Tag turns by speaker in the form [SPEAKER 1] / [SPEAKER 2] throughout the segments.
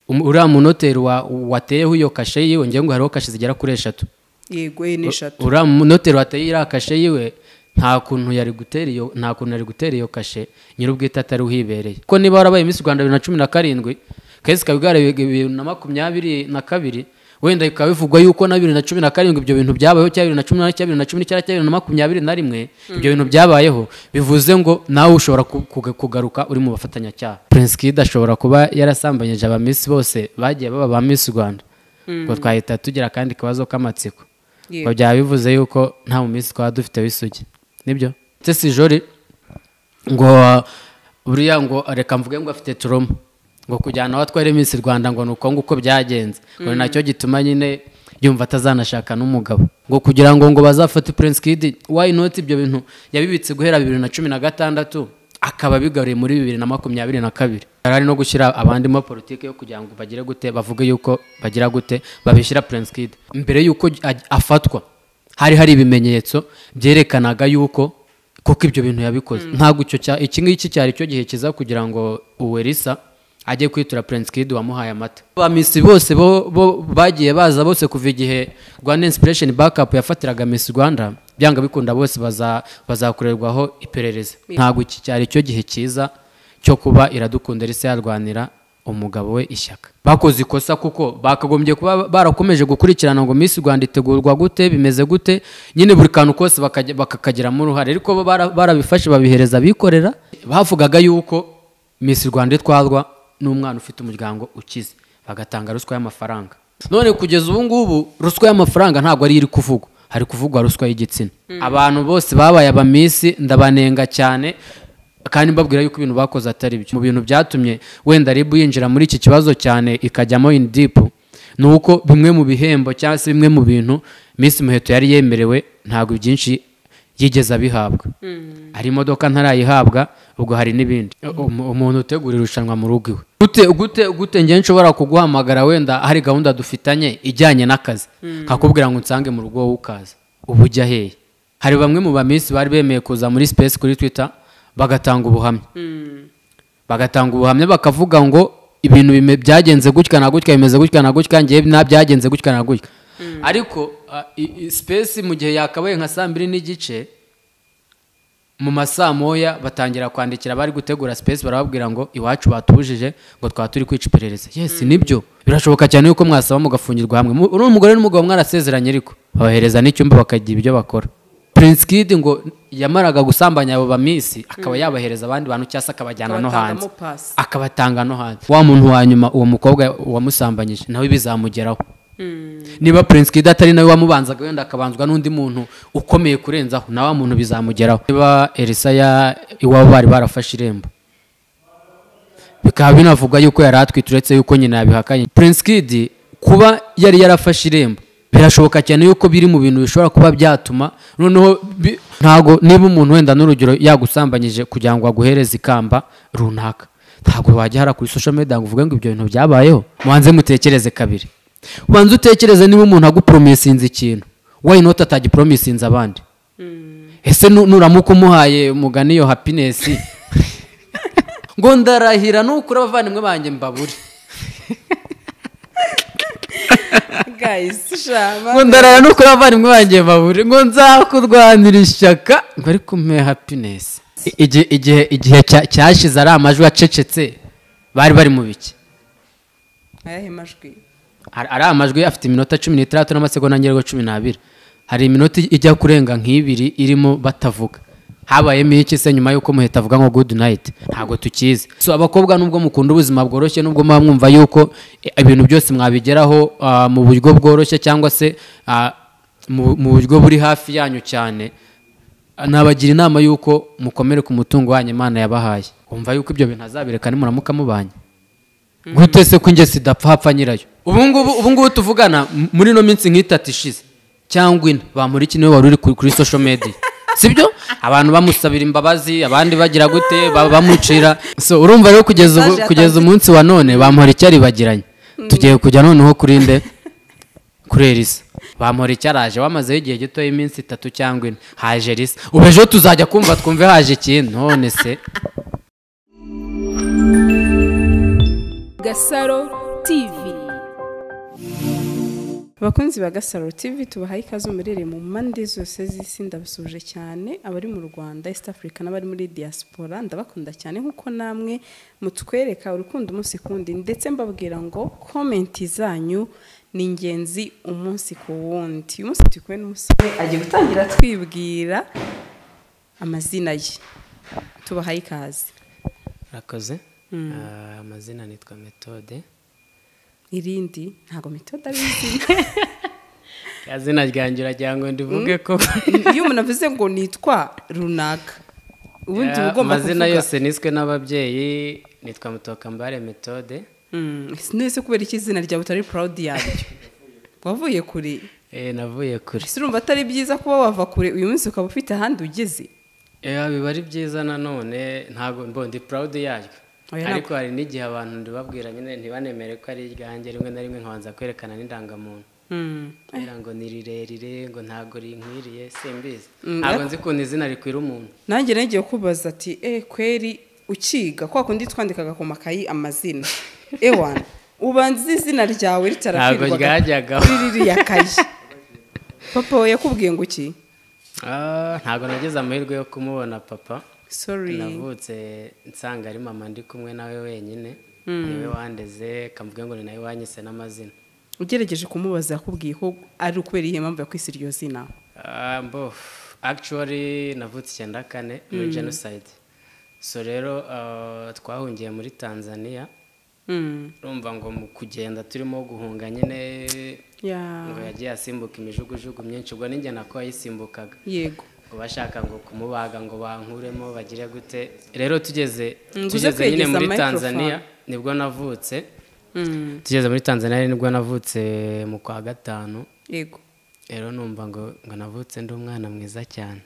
[SPEAKER 1] Uriya munoteri wateyeho iyo kashe yiwe, ngira ngo hariho kashe zigera kuri 3.
[SPEAKER 2] Yego, ni 3.
[SPEAKER 1] Uriya munoteri wateye iriya kashe yiwe nta kuntu yari gutera iyo, nta kuntu yari gutera iyo kashe nyir'ubwite atari uhibereye. Ko niba warabaye Miss Rwanda 2017, kese kabigara 2022, wenda bikaba bivugwa yuko na 2017 ibyo bintu byabayeho, cya 2018, cya 2019, cya 2021 ibyo bintu byabayeho, bivuze ngo nawe ushobora kugaruka uri mu bafatanyacyaha. Prince Kid ashobora kuba yarasambanyije aba Miss bose bagiye baba ba Miss Rwanda. Ngo twahita tugira kandi kibazo k'amatsiko. Ngo byaba bivuze yuko nta mu Miss twaba dufite w'isugi. Nibyo? Tesi Jolly ngo buriya ngo reka mvuge ngo afite trauma, ngo kujyana aho twari Miss Rwanda ngo nuko nguko byagenze, ngo nacyo gituma nyine yumva atazanashaka n'umugabo, ngo kugira ngo bazafate Prince Kid. Why not? Ibyo bintu yabibitse guhera 2016 akaba bigaruye muri 2022. Ari no gushyira abandi mo politike yo kugira ngo bagire gute, bavuge yuko bagira gute, babishyira Prince Kid. Mbere yuko afatwa hari ibimenyetso byerekanaga yuko kuko ibyo bintu yabikoze. Ntabwo icyo iki ngiki cyari cyo gihe kiza kugira ngo Uwerisa ajye kwitura Prince Kid wamuhaye amata. Ba Miss bose bo bagiye baza bose kuva igihe Rwanda Inspiration Backup yafatiraga Miss Rwanda, byanga bikunda bose bazakorerwaho iperereza. Ntabwo iki cyari cyo gihe kiza cyo kuba Iradukunda Elsa yarwanira umugabo we ishyaka. Bakoze ikosa kuko bakagombye kuba barakomeje gukurikirana ngo Miss Rwanda itegurwa gute, bimeze gute, nyine buri kantu kose bakakagiramo uruhare, ariko barabifashe babihereza abikorera. Bavugaga yuko Miss Rwanda itwarwa n'umwana ufite umuryango ukize, bagatanga ruswa y'amafaranga. None kugeza ubu ngubu ruswa y'amafaranga ntabwo ari iri kuvugwa, hari kuvugwa ruswa y'igitsina. Abantu bose babaye aba Miss ndabanenga cyane, kandi mbabwira yuko ibintu bakoze atari byo. Mu bintu byatumye wenda RIB yinjira muri iki kibazo cyane ikajyamo in deep, nuko bimwe mu bihembo cyangwa se bimwe mu bintu Miss Muheto yari yemerewe ntabwo byinshi yigeze abihabwa. Hari imodoka ntarayihabwa, ubwo hari n'ibindi. Umuntu utegura irushanwa mu rugo iwe gute gute nge nshobora kuguhamagara wenda hari gahunda dufitanye ijyanye n'akazi, nkakubwira ngo nsange mu rugo wowe ukaza, ubu ujya hehe? Hari bamwe mu ba Miss bari bemeye kuza muri space kuri Twitter bagatanga ubuhamya. Bagatanga ubuhamya bakavuga ngo ibintu byagenze gutya na gutya, bimeze gutya na gutya, ngiye na byagenze gutya na gutya. Ariko space mu gihe yakabaye nka saa 2:15 mu masaa moya batangira kwandikira bari gutegura space, barababwira ngo iwacu batujije ngo twa turi kwica iperereza. Yes, nibyo birashoboka cyane yuko mwasaba mugafungirwa hamwe. Uri umugore n'umugabo mwarasezeranye, ariko babahereza n'icyumba bakagira ibyo bakora. Prince Kid ngo yamaraga gusambanya abo ba Miss akaba yabahereza abandi bantu cyangwa se akabajyana no hanze, akabatanga no hanze. Wa muntu wa nyuma uwo mukobwa wamusambanyije nawe bizamugeraho. Niba Prince Kid atari nawe wamubanzaga wenda akabanzwa n'undi muntu ukomeye kurenzaho, na wa muntu bizamugeraho. Niba Elsa ya iwabo bari barafashe irembo, bikaba binavugwa yuko yari atwite uretse yuko nyina yabihakanye. Prince Kid kuba yari yarafashe irembo birashoboka cyane yuko biri mu bintu bishobora kuba byatuma noneho ntago niba umuntu wenda n'urugero yagusambanyije kugira ngo aguhereze ikamba runaka, ntago wajya hara kuri social media ngo uvuge ngo ibyo bintu byabayeho. Mubanze mutekereze kabiri, ubanze utekereze niba umuntu agupromisinze ikintu, why not atagipromisinze abandi? Ese nuramuka umuhaye umugani iyo happiness ngo ndarahira nukuri abavandimwe banjye mbabure.
[SPEAKER 2] Guys, shama
[SPEAKER 1] ngo ndarahira nukuri abavandimwe banjye mbabure, ngo nzakurwanira ishyaka ngo ariko mpe happiness. Igihe cyashize ari amajwi acecetse bari mu biki?
[SPEAKER 2] Ayahe majwi?
[SPEAKER 1] Ari amajwi afite iminota 16 n'amasegonda ngerwa 12. Hari iminota ijya kurenga nk'ibiri irimo batavuga. Habayemo iki se nyuma yuko Muheto avuga ngo good night? Ntago tukizi. So abakobwa nubwo mukunda ubuzima bworoshye, nubwo muba mwumva yuko ibintu byose mwabigeraho mu buryo bworoshye cyangwa se mu buryo buri hafi yanyu cyane, nabagira inama yuko mukomere ku mutungo wanyu Imana yabahaye. Umva yuko ibyo bintu azabireka nimuramuka mubanye. Gute se ko inge sidapfa hapfa nyirayo? Ubu ngubu tuvugana muri no minsi nk'itatu ishize cyangwa ine, Bamporiki niwe wari uri kuri social media, sibyo? Abantu bamusabira imbabazi, abandi bagira gute, bamucira. So urumva rero kugeza umunsi wa none Bamporiki aribagiranye. Tugiye kujya noneho kuri nde? Kuri Elsa. Bamporiki araje wamazeho igihe gito y'iminsi 3 cyangwa 4, haje Elsa. Ubu ejo tuzajya kumva twumve haje ikintu. None se
[SPEAKER 3] Gasaro TV.
[SPEAKER 2] Abakunzi ba Gasaro TV, tubahaye ikaze muherereye mu mpande zose z'isi. Ndabasuhuje cyane abari mu Rwanda, East Africa n'abari muri diaspora. Ndabakunda cyane nk'uko namwe mutwereka urukundo umunsi kundi, ndetse mbabwira ngo comment zanyu ni ingenzi umunsi ku wundi. Uyu munsi turi kumwe n'umusore, agiye gutangira twibwira amazina ye. Tubahaye ikaze.
[SPEAKER 1] Urakoze. Amazina nitwa Methode.
[SPEAKER 2] Irindi ntabwo Methode ari izina.
[SPEAKER 1] Izina ryanjye uragira ngo ndivuge ko
[SPEAKER 2] Iyo umuntu avuze ngo nitwa runaka, ubundi uba ugomba
[SPEAKER 1] amazina
[SPEAKER 2] kuvuga.
[SPEAKER 1] yose niswe n'ababyeyi, nitwa Mutokambare Methode.
[SPEAKER 2] Nese kubera iki izina ryawe utari proud yaryo? Wavuye kure.
[SPEAKER 1] Navuye kure.
[SPEAKER 2] Ese urumva atari byiza kuba wava kure, uyu munsi ukaba ufite ahandi ugeze?
[SPEAKER 1] Biba ari byiza nanone, ntabwo mbo ndi proud yaryo.
[SPEAKER 2] Oya,
[SPEAKER 1] ariko hari n'igihe abantu ndibabwira nyine ntibanemere ko ari iryanjye, rimwe na rimwe nkabanza kwerekana n'indangamuntu, kugira ngo ni rirerire, ngo ntabwo rinkwiriye, simbizi. Ntabwo nzi ukuntu izina rikwira umuntu.
[SPEAKER 2] Nanjye nagiye kubaza ati kweri ukiga kwa kundi twandikaga ku makayi amazina, ewana ubanza izina ryawe
[SPEAKER 1] Ntabwo
[SPEAKER 2] ritarakwirwaga
[SPEAKER 1] ryajyagaho.
[SPEAKER 2] kuri ririya kayi. Papa we yakubwiye ngo iki?
[SPEAKER 1] Ntabwo nagize amahirwe yo kumubona papa.
[SPEAKER 2] Sorry.
[SPEAKER 1] Navutse nsanga ari mama ndi kumwe nawe wenyine, niwe wandeze, kamvuge ngo ni nawe wanyise n'amazina.
[SPEAKER 2] Ugerageje kumubaza, yakubwiye ko ari ukubera iyihe mpamvu yakwise iryo zina?
[SPEAKER 1] Mbo actually navutse 94 muri genocide, so rero twahungiye muri Tanzania. Urumva ngo mu kugenda turimo guhunga nyine, ngo yagiye asimbuka imijugujugu myinshi, ubwo ninjye nako yayisimbukaga, ngo bashaka ngo kumubaga ngo bankuremo bagire gute. Rero tugeze
[SPEAKER 2] Ngo uze
[SPEAKER 1] tugeze nyine
[SPEAKER 2] kwegeza
[SPEAKER 1] muri
[SPEAKER 2] microphone.
[SPEAKER 1] Tanzania nibwo navutse. Tugeze muri Tanzania nibwo navutse mu kwa gatanu. Rero numva ngo navutse ndi umwana mwiza cyane.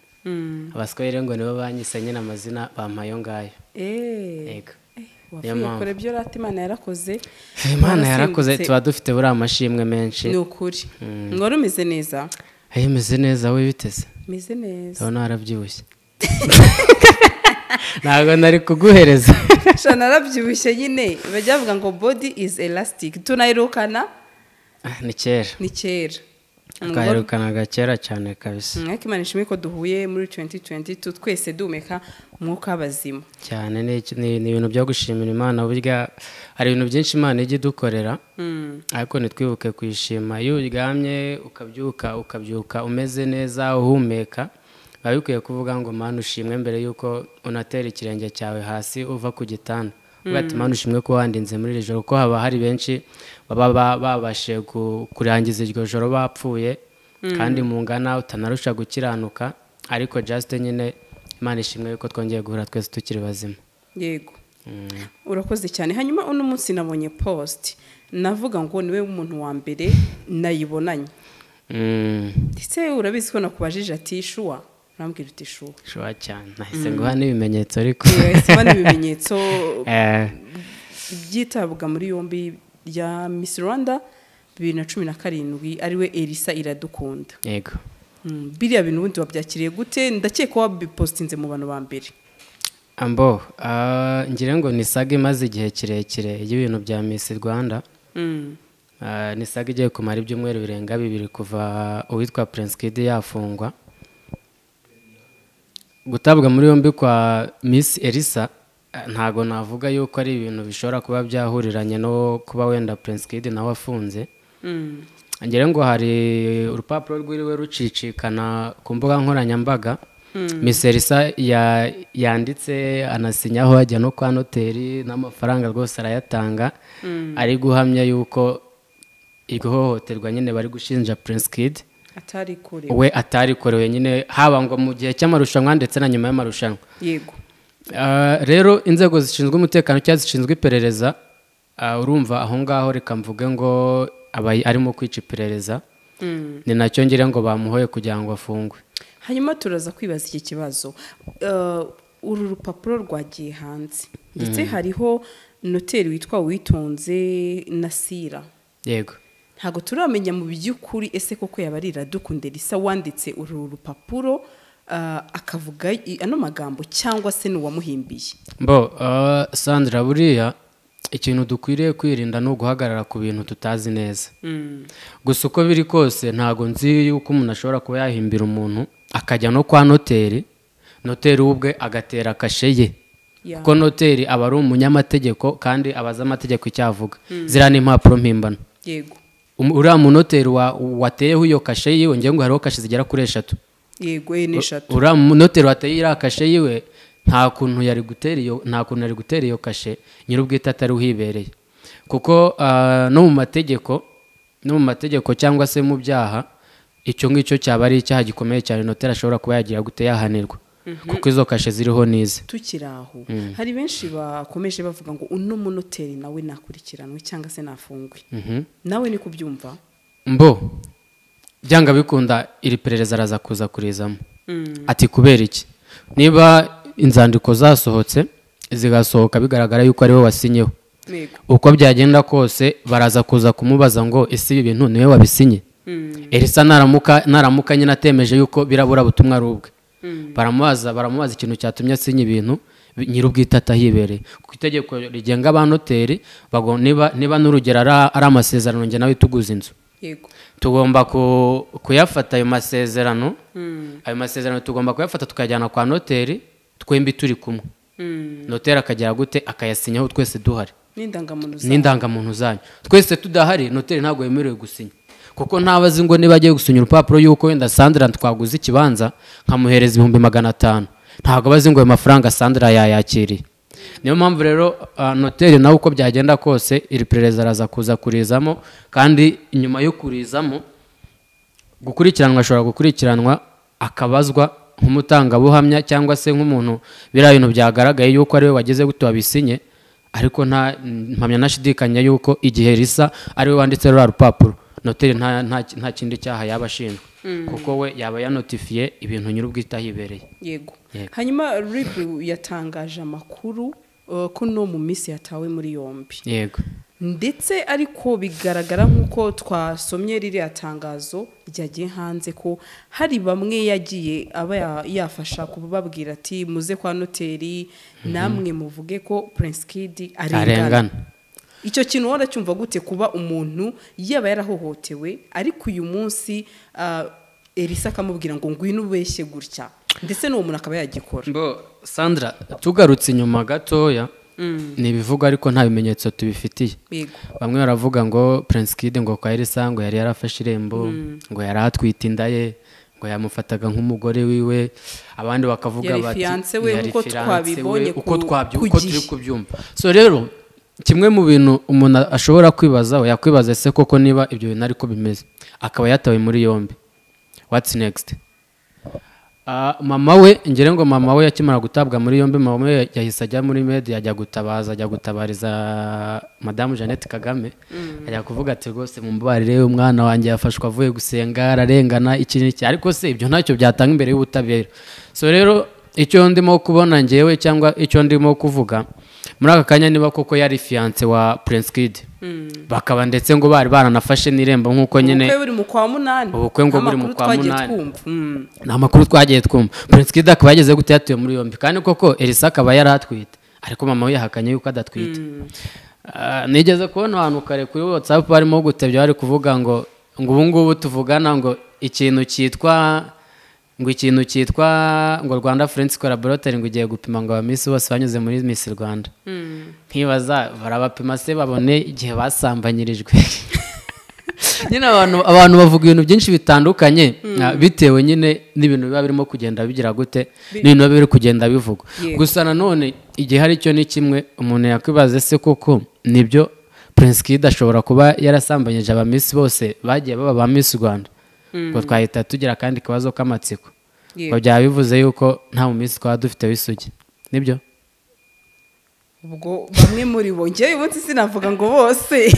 [SPEAKER 1] Abaswahili ngo nibo banyise nyine amazina, bampa ayo ngayo. Yego.
[SPEAKER 2] Wavuye
[SPEAKER 1] Niyo mpamvu.
[SPEAKER 2] kure byo rata, Imana yarakoze.
[SPEAKER 1] Imana yarakoze.
[SPEAKER 2] Warasimbutse.
[SPEAKER 1] Tuba dufite buriya amashimwe menshi.
[SPEAKER 2] Ni ukuri. Wari umeze neza?
[SPEAKER 1] Ayo, meze neza, we biteze?
[SPEAKER 2] Meze neza.
[SPEAKER 1] Ndabona warabyibushye, ntabwo nari kuguhereza.
[SPEAKER 2] Sha, narabyibushye nyine, bajya bavuga ngo body is elastic. Tunayirukana.
[SPEAKER 1] Ni kera.
[SPEAKER 2] Ni kera.
[SPEAKER 1] Twaherukanaga kera cyane kabisa.
[SPEAKER 2] Ariko Imana ishimwe ko duhuye muri 2022 twese duhumeka umwuka w'abazima.
[SPEAKER 1] Cyane, ni ibintu byo gushimira Imana. Burya hari ibintu byinshi Imana ijya idukorera, ariko ntitwibuke kuyishima. Iyo uryamye ukabyuka umeze neza, uhumeka, biba bikwiye kuvuga ngo "Mana ushimwe" mbere y'uko unatera ikirenge cyawe hasi uva ku gitanda, uvuga ati "Mana ushimwe ko wandinze muri iri joro", kuko haba hari benshi baba babashije kurangiza iryo joro bapfuye, kandi mungana utanarusha gukiranuka. Ariko just nyine Imana ishimwe yuko twongeye guhura twese tukiri bazima.
[SPEAKER 2] Yego, urakoze cyane. Hanyuma uno munsi nabonye post, navuga ngo niwe muntu wa mbere nayibonanye. Ndetse urabizi ko nakubajije ati "Sure?" Urambwira uti "Sure."
[SPEAKER 1] Sure cyane, nahise nguha n'ibimenyetso ariko.
[SPEAKER 2] Sima n'ibimenyetso byitabwa muri yombi rya Miss Rwanda 2017, ariwe Elsa Iradukunda.
[SPEAKER 1] Yego.
[SPEAKER 2] Biriya bintu ubundi wabyakiriye gute? Ndakeka wabipostinze mu bantu ba mbere.
[SPEAKER 1] Ambo ngira ngo ni saga imaze igihe kirekire y'ibintu bya Miss Rwanda. Ni saga igiye kumara ibyumweru birenga 2 kuva uwitwa Prince Kid yafungwa. Gutabwa muri yombi kwa Miss Elsa, ntago navuga yuko ari ibintu bishobora kuba byahuriranye no kuba wenda Prince Kid nawe afunze. Ngira ngo hari urupapuro rwiriwe rucicikana ku mbuga nkoranyambaga, Miss Elsa yanditse anasinyaho, ajya no kwa noteri, n'amafaranga rwose arayatanga, ari guhamya yuko iryo hohoterwa nyine bari gushinja Prince Kid
[SPEAKER 2] atari kure
[SPEAKER 1] we atarikorewe nyine, haba ngo mu gihe cy'amarushanwa ndetse na nyuma y'amarushanwa. Rero inzego zishinzwe umutekano cyangwa zishinzwe iperereza, urumva aho ngaho reka mvuge ngo aba arimo kwica iperereza. Ni nacyo ngira ngo bamuhoye kugira ngo afungwe.
[SPEAKER 2] Hanyuma turaza kwibaza iki kibazo. Uru rupapuro rwagiye hanze, ndetse hariho noteri witwa Witonze Nasira.
[SPEAKER 1] Yego.
[SPEAKER 2] Ntabwo turamenya mu by'ukuri ese koko yaba ari Iradukunda Elsa wanditse uru rupapuro, akavuga ano magambo, cyangwa se ni uwamuhimbiye.
[SPEAKER 1] Mbo Sandra, buriya Ikintu dukwiriye kwirinda ni uguhagarara ku bintu tutazi neza. Gusa uko biri kose ntago nzi yuko umuntu ashobora kuba yahimbira umuntu akajya no kwa noteri, noteri ubwe agatera kashe ye. Kuko noteri aba ari umunyamategeko kandi abaza amategeko icyo avuga. Ziriya ni impapuro mpimbano.
[SPEAKER 2] Yego.
[SPEAKER 1] Uriya munoteri wateyeho iyo kashe yiwe, ngira ngo hariho kashe zigera kuri 3.
[SPEAKER 2] Yego, ni 3.
[SPEAKER 1] Uriya munoteri wateye iriya kashe yiwe nta kuntu yari gutera iyo, nta kuntu yari gutera iyo kashe nyir'ubwite atari uhibereye. Kuko no mu mategeko, no mu mategeko cyangwa se mu byaha, icyo ngicyo cyaba ari icyaha gikomeye cyane noteri ashobora kuba yagira gute yahanirwa. Kuko izo kashe ziriho nize.
[SPEAKER 2] Tukiraho hari benshi bakomeje bavuga ngo uno munoteri nawe nakurikiranwe cyangwa se nafungwe. Nawe ni kubyumva?
[SPEAKER 1] Mbo byanga bikunda iri perereza araza kuza kurizamo. Ati kubera iki? Niba inzandiko zasohotse zigasohoka bigaragara yuko ari we wasinyeho, uko byagenda kose baraza kuza kumubaza ngo ese ibi bintu niwe wabisinye? Elisa naramuka nyine atemeje yuko birabura butumwa ari ubwe. Baramubaza ikintu cyatumye asinya ibintu nyir'ubwite atahibereye. Ku itegeko rigenga abanoteri, niba n'urugero ari amasezerano njye nawe tuguze inzu,
[SPEAKER 2] yego,
[SPEAKER 1] tugomba kuyafata ayo masezerano. Ayo masezerano tugomba kuyafata tukajyana kwa noteri twembi turi kumwe. Noteri akagera gute akayasinyaho twese duhari, n'indangamuntu zanyu twese tudahari noteri ntabwo yemerewe gusinya. Kuko ntabazi ngo niba agiye gusinya urupapuro yuko wenda Sandra twaguze ikibanza nkamuhereza 500,000, ntabwo bazi ngo ayo mafaranga Sandra yayakiriye. Niyo mpamvu rero noteri nawe uko byagenda kose iri perereza araza kuza kurizamo, kandi nyuma yo kurizamo gukurikiranwa ashobora gukurikiranwa akabazwa nk'umutangabuhamya cyangwa se nk'umuntu biriya bintu byagaragaye yuko ari we wageze gute wabisinye. Ariko nta mpamya nashidikanya yuko igihe Elisa ari we wanditse ruriya rupapuro, noteri nta kindi cyaha yaba ashinjwa, kuko we yaba yanotifiye ibintu nyir'ubwite ahibereye.
[SPEAKER 2] Yego. Hanyuma RIB yatangaje amakuru ko no mu minsi yatawe muri yombi.
[SPEAKER 1] Yego.
[SPEAKER 2] Ndetse ariko bigaragara nk'uko twasomye ririya tangazo ryagiye hanze ko hari bamwe yagiye aba yafasha kubabwira ati muze kwa noteri namwe muvuge ko Prince Kid arengana. Icyo kintu waracyumva gute kuba umuntu yaba yarahohotewe ariko uyu munsi Elisa akamubwira ngo ngwino ubeshye gutya, ndetse n'uwo muntu akaba yagikora?
[SPEAKER 1] Mbo Sandra, tugarutse inyuma gatoya, ni ibivuga ariko nta bimenyetso tubifitiye. Bamwe baravuga ngo Prince Kid ngo kwa Elisa ngo yari yarafashe irembo, ngo yari atwite inda ye, ngo yamufataga nk'umugore wiwe. Abandi bakavuga bati
[SPEAKER 2] yari uko twabibonye,
[SPEAKER 1] uko turi kubyumva. So rero kimwe mu bintu umuntu ashobora kwibazaho, yakwibaza ese koko niba ibyo bintu ariko bimeze, akaba yatawe muri yombi, what's next? Mama we, ngere ngo mama we yakimara gutabwa muri yombi, mama we yahise ajya muri media, ajya gutabaza, ajya gutabariza Madame Jeannette Kagame, ajya kuvuga ati rwose mumbabarire umwana wanjye yafashwe avuye gusenga ararengana iki n'iki. Ariko se ibyo ntacyo byatanga imbere y'ubutabera. So rero icyo ndimo kubona ngewe cyangwa icyo ndimo kuvuga muri aka kanya, niba koko yari fiancé wa Prince Kid, bakaba ndetse ngo bari baranafashe n'irembo nk'uko nyine
[SPEAKER 2] ubukwe buri mu kwa 8,
[SPEAKER 1] ubukwe ngo buri mu kwa 8, nta makuru twagiye twumva. Prince Kid akaba yageze gute yatuye muri yombi, kandi koko Elisa akaba yaratwite, ariko mama we yahakanye yuko adatwite. Nigeze kubona ahantu kare kuri WhatsApp barimo gutebya bari kuvuga ngo ubu ngubu tuvugana ngo ikintu cyitwa ngo Rwanda Forensic Laboratory ngo igiye gupima ngo abamisi bose banyuze muri Miss Rwanda. Nkibaza barabapima se babone igihe basambanyirijwe? Nyine abantu bavuga ibintu byinshi bitandukanye bitewe nyine n'ibintu biba birimo kugenda bigira gute, n'ibintu biba biri kugenda bivugwa. Gusa nanone igihe hari cyo ni kimwe umuntu yakwibaza se koko nibyo Prince Kid ashobora kuba yarasambanyije abamisi bose bagiye baba ba Miss Rwanda? Ngo twahita tugira kandi kibazo k'amatsiko. Ngo byaba bivuze yuko nta mu minsi twaba dufite w'isugi, nibyo?
[SPEAKER 2] Ubwo bamwe muri bo, ngewe uyu munsi sinavuga ngo bose.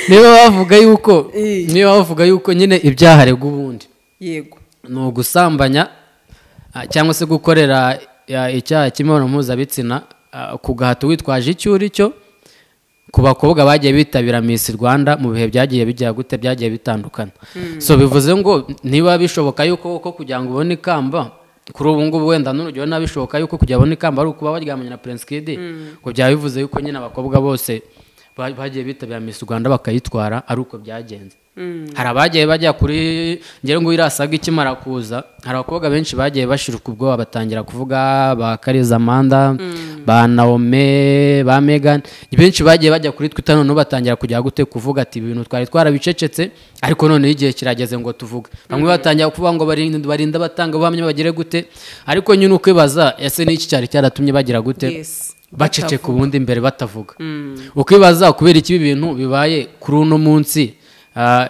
[SPEAKER 1] Niba bavuga yuko, niba bavuga yuko nyine ibyaha aregwa ubundi,
[SPEAKER 2] yego,
[SPEAKER 1] ni ugusambanya cyangwa se gukorera icyaha cy'imibonano mpuzabitsina ku gahato witwaje icyo uri cyo ku bakobwa bagiye bitabira Miss Rwanda mu bihe byagiye bijya gute, byagiye bitandukana. So bivuze ngo niba bishoboka yuko koko kugira ngo ubone ikamba Kuri ubu ngubu wenda n'urugero nabishoboka yuko kujya abona ikamba ari ukuba baryamanye na Prince Kid, ngo byaba bivuze yuko nyine abakobwa bose bagiye bitabira Miss Rwanda bakayitwara ari uko byagenze. Hari abagiye bajya kuri ngere ngo irasaga ikimara kuza, hari abakobwa benshi bagiye bashiruka ubwoba batangira kuvuga, ba Kariza Amanda, ba Naome, ba Megan, benshi bagiye bajya kuri Twitter noneho batangira kujya gute kuvuga ati ibintu twari twarabicecetse ariko none igihe kirageze ngo tuvuge. Bamwe batangira kuvuga ngo barinda batanga ubuhamya bagire gute, ariko nyine ukwibaza ese n'iki cyari cyaratumye bagira gute baceceka ubundi imbere batavuga. Ukibaza kubera iki ibintu bibaye kuri uno munsi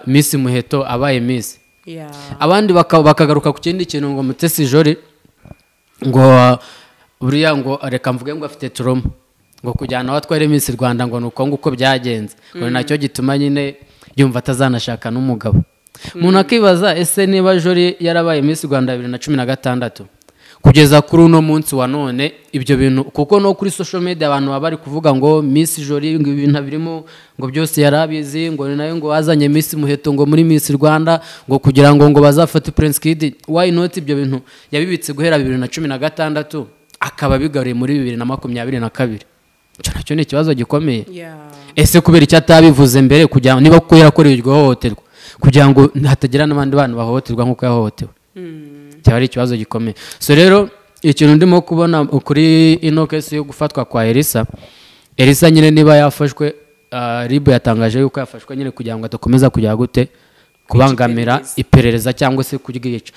[SPEAKER 1] Miss Muheto abaye Miss. Abandi bakagaruka ku kindi kintu ngo Mutesi Jolly ngo buriya ngo reka mvuge ngo afite trauma, ngo kujyana abatware Miss Rwanda ngo nuko nguko byagenze, ngo nacyo gituma nyine yumva atazanashaka n'umugabo. Umuntu akibaza ese niba Jolly yarabaye Miss Rwanda 2016 kugeza kuri uno munsi wa none ibyo bintu, kuko no kuri social media abantu baba bari kuvuga ngo Miss Jolly ngo ibintu birimo ngo byose yarabizi, ngo nayo ngo wazanye Miss Muheto ngo muri Miss Rwanda ngo kugira ngo bazafate Prince Kid. Why not ibyo bintu yabibitse guhera 2016 akaba bigaruye muri 2022? Icyo nacyo ni ikibazo gikomeye. Ese kubera icyo atabivuze mbere kugira niba ko yarakorewe iryo hohoterwa kugira ngo hatagira n'abandi bantu bahohoterwa nk'uko yahohotewe, cyaba ari ikibazo gikomeye. So rero ikintu ndimo kubona kuri ino case yo gufatwa kwa Elisa, Elisa nyine niba yafashwe, RIB yatangaje yuko yafashwe nyine kugira ngo adakomeza kujya gute kubangamira iperereza cyangwa se kuryica,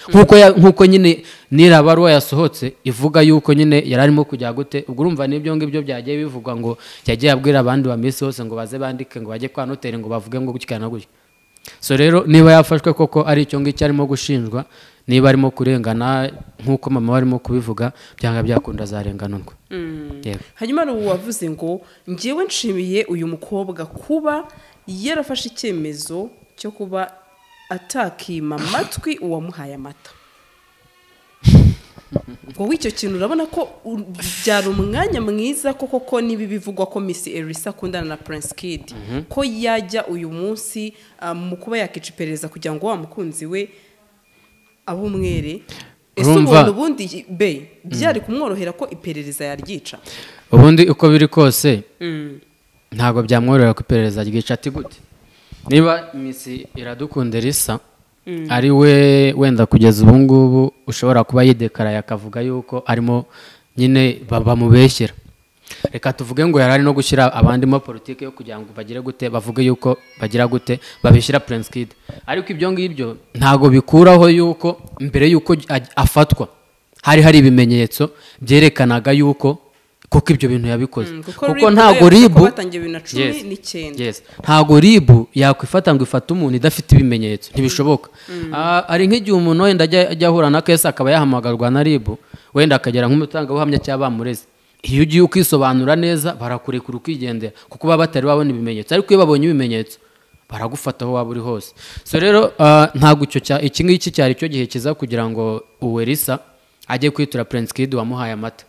[SPEAKER 1] nkuko nyine nirabaruwa yasohotse ivuga yuko nyine yararimo kujya gute. Ubwo urumva nibyo ngibyo byagiye bivugwa ngo yagiye abwira abandi ba Miss hose ngo baze bandike ngo bajye kwa noteri ngo bavuge ngo gutya na gutya. So rero niba yafashwe koko ari icyo ngicyo arimo gushinjwa, niba arimo kurengana nkuko mama arimo kubivuga, byanga byakunda zarenganurwa.
[SPEAKER 2] Hanyuma ari wavuze ngo ngiyewe nshimiye uyu mukobwa kuba yarafashe icyemezo cyo kuba atakima amatwi uwamuhaye amata. Ngo icyo kintu urabona ko byari umwanya mwiza koko ko nibi bivugwa ko Miss Elisa akundana na Prince Kid, ko yajya uyu munsi mu kuba yakica iperereza kugira ngo wa mukunzi we abumwere. Ese ubundi be byari kumworohera ko iperereza yaryica?
[SPEAKER 1] Ubundi uko biri kose ntago byamworohera ko iperereza ryica. Ati gute niba Miss Iradukunda Elisa ari we wenda kugeza ubu ngubu ushobora kuba yidekaraye akavuga yuko arimo nyine bamubeshyera, reka tuvuge ngo yarari no gushyira abandi mo politike yo kugira ngo bagire gute bavuge yuko bagira gute babishyira Prince Kid, ariko ibyo ngibyo ntago bikuraho yuko mbere yuko afatwa hari ibimenyetso byerekanaga yuko kuko ibyo bintu yabikoze. Kuko ntago RIB ntago RIB yakwifata ngo ifate umuntu idafite ibimenyetso, ntibishoboka. Ari nk'igihe umuntu wenda ajya ahura na case akaba yahamagarwa na RIB wenda akagera nk'umutangabuhamya cyangwa bamureze, iyo ugiye ukisobanura neza barakurekura ukigendera kuko baba batari babona ibimenyetso, ariko iyo babonye ibimenyetso baragufata aho waba uri hose. So rero ntago icyo iki ngiki cyari cyo gihe kiza kugira ngo Uwerisa ajye kwitura Prince Kid wamuhaye amata,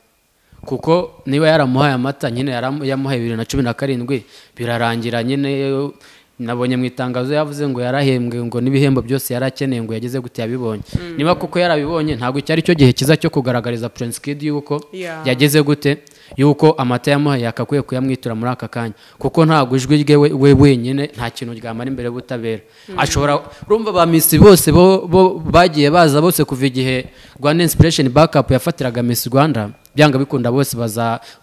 [SPEAKER 1] kuko niba yaramuhaye amata nyine yamuhaye 2017 birarangira nyine. Nabonye mu itangazo yavuze ngo yarahembwe ngo n'ibihembo byose yarakeneye ngo yageze gute yabibonye. Niba koko yarabibonye ntago cyari cyo gihe kiza cyo kugaragariza Prince Kid yuko yageze gute yuko amata yamuhaye yakakwiye kuyamwitura muri aka kanya, kuko ntago ijwi rye we wenyine nta kintu ryamara imbere y'ubutabera. Ashobora urumva ba Miss bose bo bagiye baza bose kuva igihe Rwanda Inspiration Backup yafatiraga Miss Rwanda, byanga bikunda bose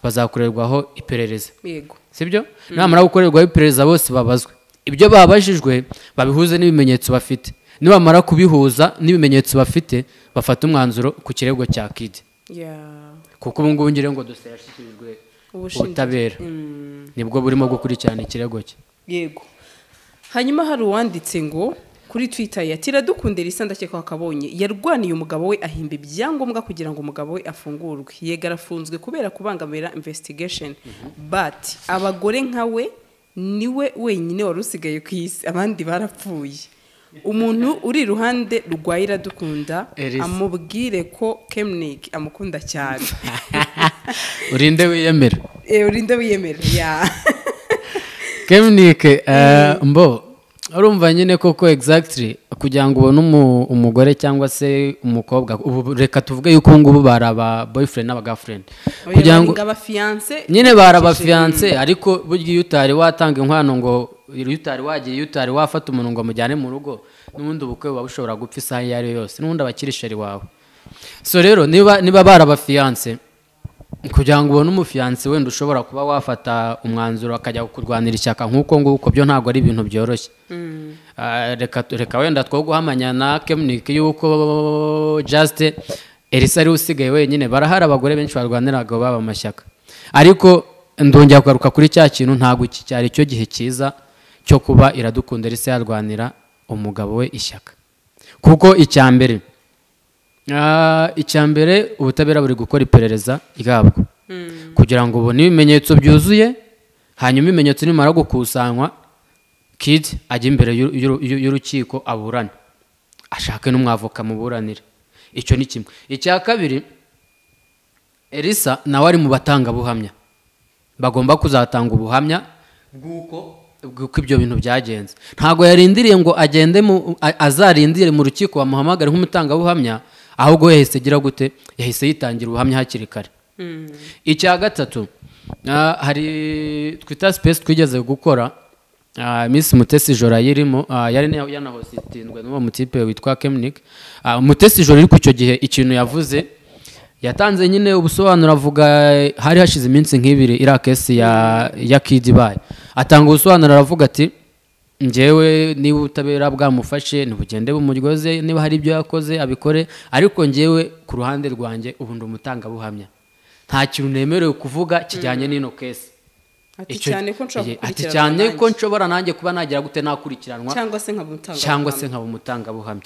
[SPEAKER 1] bazakorerwaho iperereza.
[SPEAKER 2] Yego,
[SPEAKER 1] sibyo? Namara gukorerwaho iperereza bose babazwe ibyo babajijwe, babihuze n'ibimenyetso bafite. Nibamara kubihuza n'ibimenyetso bafite bafata umwanzuro ku kirego cya Kid. Kuko ubu ngubu ngire ngo dosiye yashyikirijwe ubutabera, nibwo burimo gukurikirana ikirego cye.
[SPEAKER 2] Yego. Hanyuma hari uwanditse ngo kuri Twitter ya Iradukunda Elisa ndakeka akabonye yarwaniye umugabo we ahimba ibyangombwa kugira ngo umugabo we afungurwe, yega arafunzwe kubera kubangamira investigation, but abagore nka we niwe wenyine wari usigaye ku isi, abandi barapfuye. Umuntu uri iruhande rwa Iradukunda amubwire ko Kemnik amukunda cyane.
[SPEAKER 1] Urinde wiyemera.
[SPEAKER 2] Urinde wiyemera. Ya.
[SPEAKER 1] Kemnik mbo Urumva nyine koko exactly kugira ngo ubone umugore cyangwa se umukobwa, ubu reka tuvuge yuko ubu ngubu bari aba boyfriend n'aba girlfriend,
[SPEAKER 2] kugira ngo aba fiance
[SPEAKER 1] nyine bari aba fiance, ariko burya iyo utari watanga inkwano, ngo iyo utari wagiye, iyo utari wafata umuntu ngo amujyane mu rugo, n'ubundi ubukwe buba bushobora gupfa isaha iyo ari yo yose, n'ubundi abakiri chéri wawe. So rero niba bari aba fiance, kugira ngo ubone umu fiancé wenda ushobora kuba wafata umwanzuro akajya kurwanira ishyaka nk'uko nguko, byo ntabwo ari ibintu byoroshye. Reka wenda two guhamanya na Kemnik yuko just Elisa ari usigaye wenyine, barahari abagore benshi barwanira abagabo baba amashyaka. Ariko ndongera kugaruka kuri cya kintu, ntabwo iki cyari cyo gihe cyiza cyo kuba Iradukunda Elisa yarwanira umugabo we ishyaka, kuko icya mbere ubutabera buri gukora iperereza ryabwo kugira ngo ubone ibimenyetso byuzuye, hanyuma ibimenyetso nimara gukusanywa, Kid ajya imbere y'urukiko aburane, ashake n'umwavoka muburanire. Icyo ni kimwe. Icya kabiri, Elisa nawe ari mu batangabuhamya bagomba kuzatanga ubuhamya bw'uko ibyo bintu byagenze. Ntabwo yarindiriye ngo agende azarindire mu rukiko bamuhamagare nk'umutangabuhamya, ahubwo yahise agira gute? Yahise yitangira ubuhamya hakiri kare. Icya gatatu, hari Twitter Space twigeze gukora, Miss Mutesi Jora ayirimo, yari yanahositindwe n'uwo mutipe witwa Kemnik. Mutesi Jora, ariko icyo gihe ikintu yavuze, yatanze nyine ubusobanuro, avuga hari hashize iminsi nk'ibiri iriya case ya Kid ibaye, atanga ubusobanuro aravuga ati: "Njyewe niba ubutabera bwamufashe ntibugende bumuryoze, niba hari ibyo yakoze abikore, ariko njyewe ku ruhande rwanjye ubu ndi umutangabuhamya, nta kintu nemerewe kuvuga kijyanye n'ino case."
[SPEAKER 2] Ati cyane ko nshobora
[SPEAKER 1] Ati
[SPEAKER 2] gukurikiranwa
[SPEAKER 1] cyane ko
[SPEAKER 2] nanjye.
[SPEAKER 1] Nshobora nanjye kuba nagira gute, nakurikiranwa
[SPEAKER 2] cyangwa se nkaba umutangabuhamya.
[SPEAKER 1] Cyangwa se nkaba umutangabuhamya.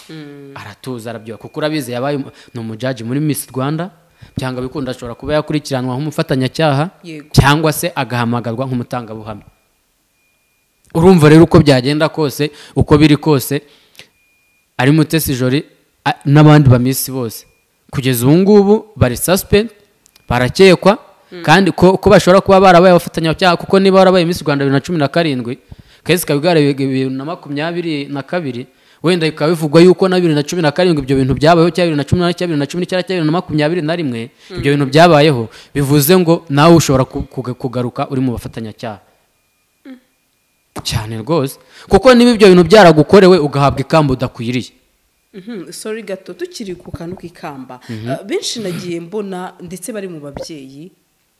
[SPEAKER 1] Aratuza arabyuka, kuko urabizi yabaye ni umu judge muri Miss Rwanda, byanga bikunda ashobora kuba yakurikiranwa nk'umufatanyacyaha cyangwa se agahamagarwa nk'umutangabuhamya. Urumva rero uko byagenda kose, uko biri kose, ari Mutesi Jolly n'abandi ba Miss bose kugeza ubu ngubu bari suspect, barakekwa, kandi ko bashobora kuba barabaye abafatanyacyaha, kuko niba warabaye Miss Rwanda 2017, case ikaba igaragaye 2022, wenda bikaba bivugwa yuko na 2017 ibyo bintu byabayeho, cyangwa 2018, cyangwa 2019, cyangwa 2021 ibyo bintu byabayeho, bivuze ngo nawe ushobora kugaruka uri mu bafatanyacyaha cyane rwose, kuko niba ibyo bintu byaragukorewe ugahabwa ikamba udakwiriye.
[SPEAKER 2] Sorry gato, tukiri ku kantu k'ikamba. Benshi nagiye mbona ndetse bari mu babyeyi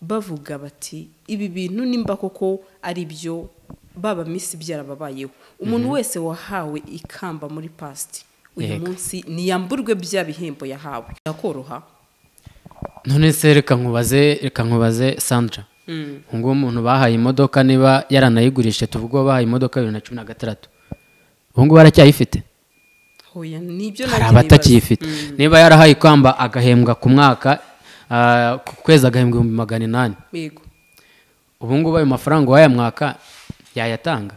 [SPEAKER 2] bavuga bati: "Ibi bintu nimba koko ari byo, baba Miss byarababayeho, umuntu wese wahawe ikamba muri past, uyu munsi niyamburwe bya bihembo yahawe." Yakoroha?
[SPEAKER 1] None se reka nkubaze Sandra, nguwo umuntu bahaye imodoka, niba yaranayigurishije, tuvuge uwo bahaye imodoka 2016, ubu ngubu aracyayifite?
[SPEAKER 2] Hoya, nibyo
[SPEAKER 1] Hari
[SPEAKER 2] nagiye
[SPEAKER 1] abatakiyifite.
[SPEAKER 2] nibaza.
[SPEAKER 1] Niba yarahaye ikamba agahembwa ku mwaka, ku kwezi agahembwa 800,000, ubu ngubu ayo mafaranga uwayamwaka yayatanga?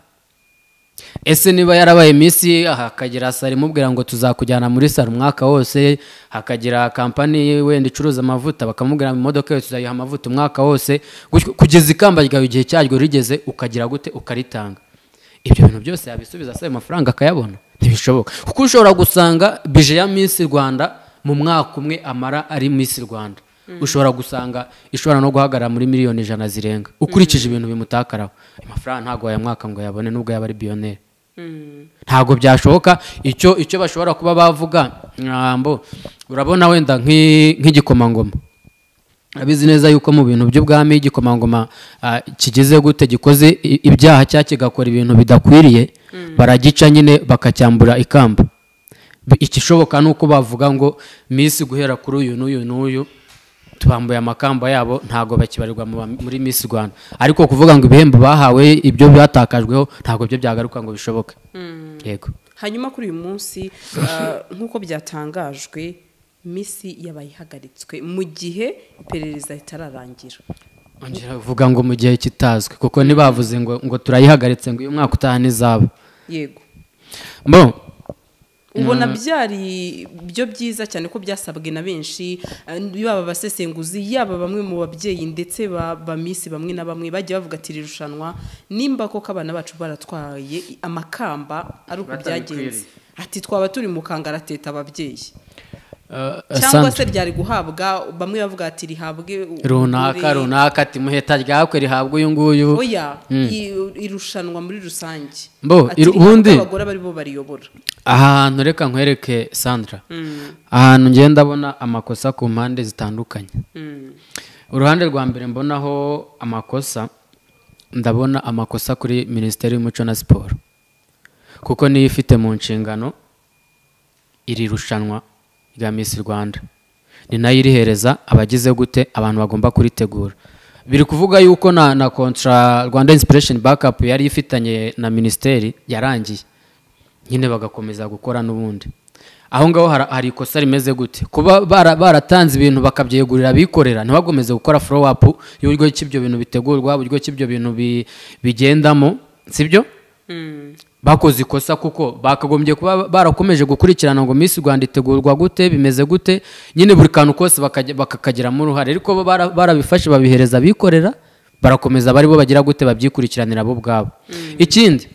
[SPEAKER 1] Ese niba yarabaye Miss, hakagira salon imubwira ngo tuzakujyana muri salon umwaka wose, hakagira company wenda icuruza amavuta bakamubwira ngo imodoka yose tuzayiha amavuta umwaka wose, gutyo kugeza ikamba ryawe igihe cyaryo rigeze ukagira gute, ukaritanga, ibyo bintu byose yabisubiza se ayo mafaranga akayabona? Ntibishoboka, kuko ushobora gusanga budget ya Miss Rwanda mu mwaka umwe amara ari Miss Rwanda, ushobora gusanga ishobora no guhagarara muri miliyoni 100 zirenga, ukurikije ibintu bimutakaraho. Ayo mafaranga ntabwo wayamwaka ngo yabone, nubwo yaba ari billionaire, ntabwo byashoboka. Icyo bashobora kuba bavuga, mwambo urabona wenda nk'igikomangoma, abizi neza yuko mu bintu by'ubwami igikomangoma kigize gute, gikoze ibyaha cyangwa kigakora ibintu bidakwiriye, baragica nyine bakacyambura ikamba. Ikishoboka ni uko bavuga ngo Miss guhera kuri uyu n'uyu n'uyu tubambuye amakamba yabo, ntabwo bakibarirwa muri Miss Rwanda. Ariko kuvuga ngo ibihembo bahawe, ibyo batakajweho, ntabwo byo byagaruka ngo bishoboke. Yego.
[SPEAKER 2] Hanyuma kuri uyu munsi, nk'uko byatangajwe, Miss yabaye ihagaritswe mu gihe iperereza ritararangira.
[SPEAKER 1] Ongera uvuga ngo mu gihe kitazwi, kuko ntibavuze ngo turayihagaritse ngo uyu mwaka utaha ntizaba. Bo.
[SPEAKER 2] Ubona byari byo byiza cyane ko byasabwe na benshi, yaba abasesenguzi, yaba bamwe mu babyeyi ndetse ba Miss bamwe na bamwe bagiye bavuga ati irushanwa nimba koko abana bacu baratwaye amakamba ari uko byagenze, ati twaba turi mu kangarateta ababyeyi. Cyangwa se ryari guhabwa bamwe bavuga ati rihabwe
[SPEAKER 1] runaka runaka, ati muheta ryakwe rihabwe uyu nguyu.
[SPEAKER 2] Oya, irushanwa muri rusange
[SPEAKER 1] mbo ubundi
[SPEAKER 2] abagore bari bo bariyobora.
[SPEAKER 1] Ahantu reka nkwereke Sandra, ahantu ngenda ndabona amakosa ku mpande zitandukanye. Uruhande rwa mbere mbonaho amakosa, ndabona amakosa kuri Minisiteri y'Umuco na Siporo, kuko niyo ifite mu nshingano iri rushanwa rya Miss Rwanda, ni nayo irihereza abagize gute abantu bagomba kuritegura. Biri kuvuga yuko na kontra Rwanda Inspiration Backup yari ifitanye na Minisiteri yarangiye, nyine bagakomeza gukora n'ubundi. Aho ngaho hari ikosa rimeze gute, kuba baratanze ibintu bakabyegurira abikorera ntibagomeze gukora follow up y'uburyo ki ibyo bintu bitegurwa, uburyo ki ibyo bintu bigendamo, sibyo? Bakoze ikosa kuko bakagombye kuba barakomeje gukurikirana ngo Miss Rwanda itegurwa gute, bimeze gute, nyine buri kantu kose bakakagiramo uruhare. Ariko barabifashe babihereza abikorera, barakomeza bari bo bagira gute babyikurikiranira bo ubwabo. Ikindi,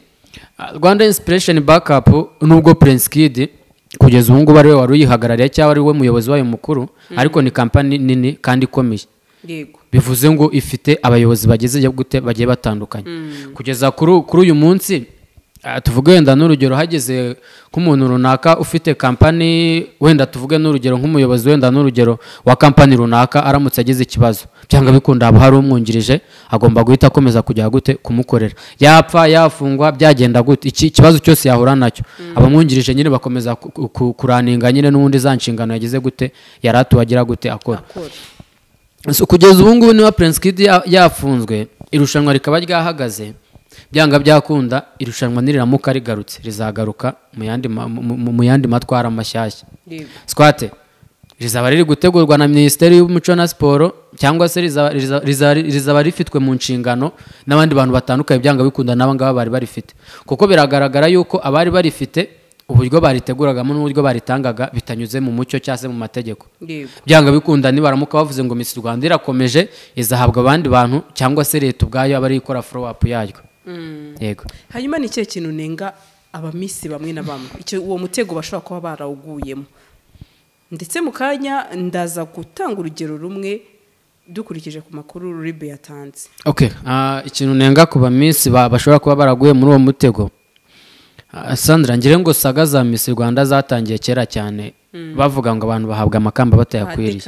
[SPEAKER 1] Rwanda Inspiration Backup nubwo Prince Kid kugeza ubu ngubu ari we wari uyihagarariye cyangwa ari we muyobozi wayo mukuru, ariko ni kampani nini kandi ikomeye.
[SPEAKER 2] Yego.
[SPEAKER 1] Bivuze ngo ifite abayobozi bageze gute bagiye batandukanye. Kugeza kuri uyu munsi tuvuge wenda n'urugero hageze nk'umuntu runaka ufite kampani, wenda tuvuge n'urugero nk'umuyobozi wenda n'urugero wa kampani runaka, aramutse agize ikibazo byanga bikunda haba hari umwungirije agomba guhita akomeza kujya gute kumukorera, yapfa yafungwa byagenda gute, iki kibazo cyose yahura nacyo abamwungirije nyine bakomeza kuraninga nyine n'ubundi za nshingano yagize gute yaratuwagira gute akora. So, kugeza ubu ngubu niba Prince Kid yafunzwe, irushanwa rikaba ryahagaze, byanga byakunda irushanwa niriramuka rigarutse rizagaruka mu yandi matwara mashyashya. Squate rizaba riri gutegurwa na Minisiteri y'Umuco na Siporo, cyangwa se rizaba rifitwe mu nshingano n'abandi bantu batandukanye byanga bikunda n'aba ngaba bari barifite, kuko biragaragara yuko abari barifite uburyo bariteguragamo n'uburyo baritangaga bitanyuze mu mucyo cyangwa se mu mategeko. Byanga bikunda nibaramuka bavuze ngo Miss Rwanda irakomeje izahabwa abandi bantu cyangwa se leta ubwayo abari ikora follow up yaryo. Yego.
[SPEAKER 2] Hanyuma ni cyo kintu nenga abamisi bamwe na bamwe, icyo uwo mutego bashobora kuba barawuguyemo, ndetse mu kanya ndaza gutanga urugero rumwe dukurikije ku makuru Ribe yatanze.
[SPEAKER 1] Okay, ikintu nenga ku bamisi bashobora kuba baraguye muri uwo mutego, Sandra, ngire ngo saga za Miss Rwanda zatangiye kera cyane, bavuga ngo abantu bahabwa amakamba batayakwiriye.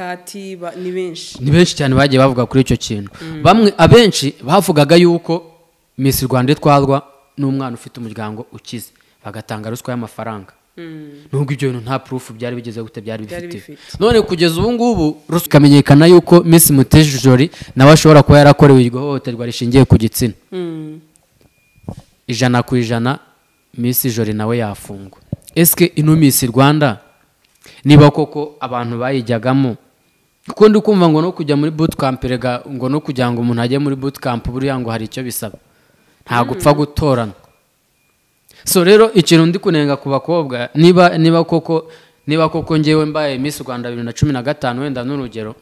[SPEAKER 2] Ni benshi.
[SPEAKER 1] Ni benshi cyane bagiye bavuga kuri icyo kintu. Bamwe abenshi bavugaga yuko Miss Rwanda itwarwa n'umwana ufite umuryango ukize, bagatanga ruswa y'amafaranga. Nubwo ibyo bintu nta proof byari bigeze gute byari bifite. None kugeza ubu ngubu ruswa ikamenyekana yuko Miss Mutesi Jolly nawe ashobora kuba yarakorewe iryo hohoterwa rishingiye ku gitsina. 100% Miss Jolly nawe yafungwa. Eske ino Miss Rwanda niba koko abantu bayijyagamo, kuko ndi kumva ngo no kujya muri bootcamp rega, ngo no kujya ngo umuntu ajye muri bootcamp buriya ngo hari icyo bisaba, nta gupfa gutorana. So rero ikintu ndi kunenga ku bakobwa, niba koko ngewe mbaye Miss Rwanda 2015 wenda n'urugero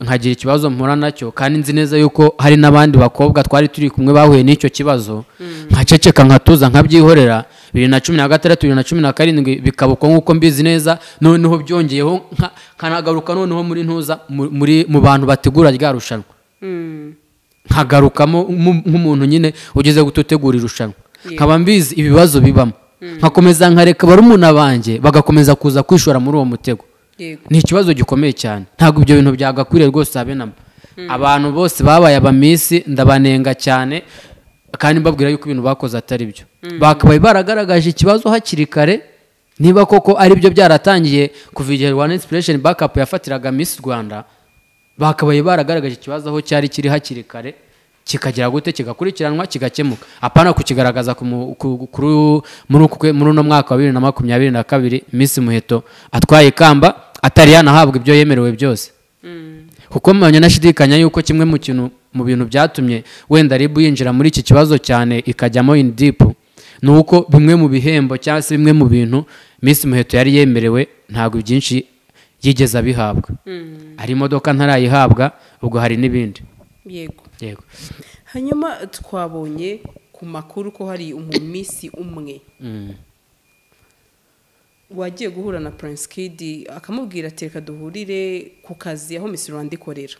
[SPEAKER 1] nkagira ikibazo mpura nacyo, kandi nzi neza yuko hari n'abandi bakobwa twari turi kumwe bahuye n'icyo kibazo, nkaceceka nkatuza nkabyihorera, 2016 2017 bikaba uko nkuko mbizi neza, noneho byongeyeho nkanagaruka noneho muri ntuza muri mu bantu bategura rya rushanwa, nkagarukamo nk'umuntu nyine ugeze gutegura irushanwa, nkaba mbizi ibibazo bibamo, nkakomeza nkareka barumuna banjye bagakomeza kuza kwishora muri uwo mutego. Ni ikibazo gikomeye cyane, ntabwo ibyo bintu byagakwiriye rwose habe namba. Abantu bose babaye abamisi ndabanenga cyane, kandi mbabwira yuko ibintu bakoze atari byo. Bakabaye baragaragaje ikibazo hakiri kare, niba koko ari byo byaratangiye kuva igihe Rwanda Inspiration Backup yafatiraga Miss Rwanda, bakabaye baragaragaje ikibazo aho cyari kiri hakiri kare, kikagira gute kigakurikiranwa kigakemuka, apana kukigaragaza muri uno mwaka wa 2022 Miss Muheto atwaye ikamba atari yanahabwa ibyo yemerewe byose. Kuko mpamya nashidikanya yuko kimwe mu kintu mu bintu byatumye wenda RIB yinjira muri iki kibazo cyane ikajyamo in deep, Ni uko bimwe mu bihembo cyangwa se bimwe mu bintu Miss Muheto yari yemerewe ntabwo byinshi yigeze abihabwa. Hari imodoka ntarayihabwa, ubwo hari n'ibindi.
[SPEAKER 2] Yego.
[SPEAKER 1] Yego.
[SPEAKER 2] Hanyuma twabonye ku makuru ko hari umumisi umwe wagiye guhura na Prince Kid, akamubwira ati reka duhurire ku kazi aho Miss Rwanda ikorera.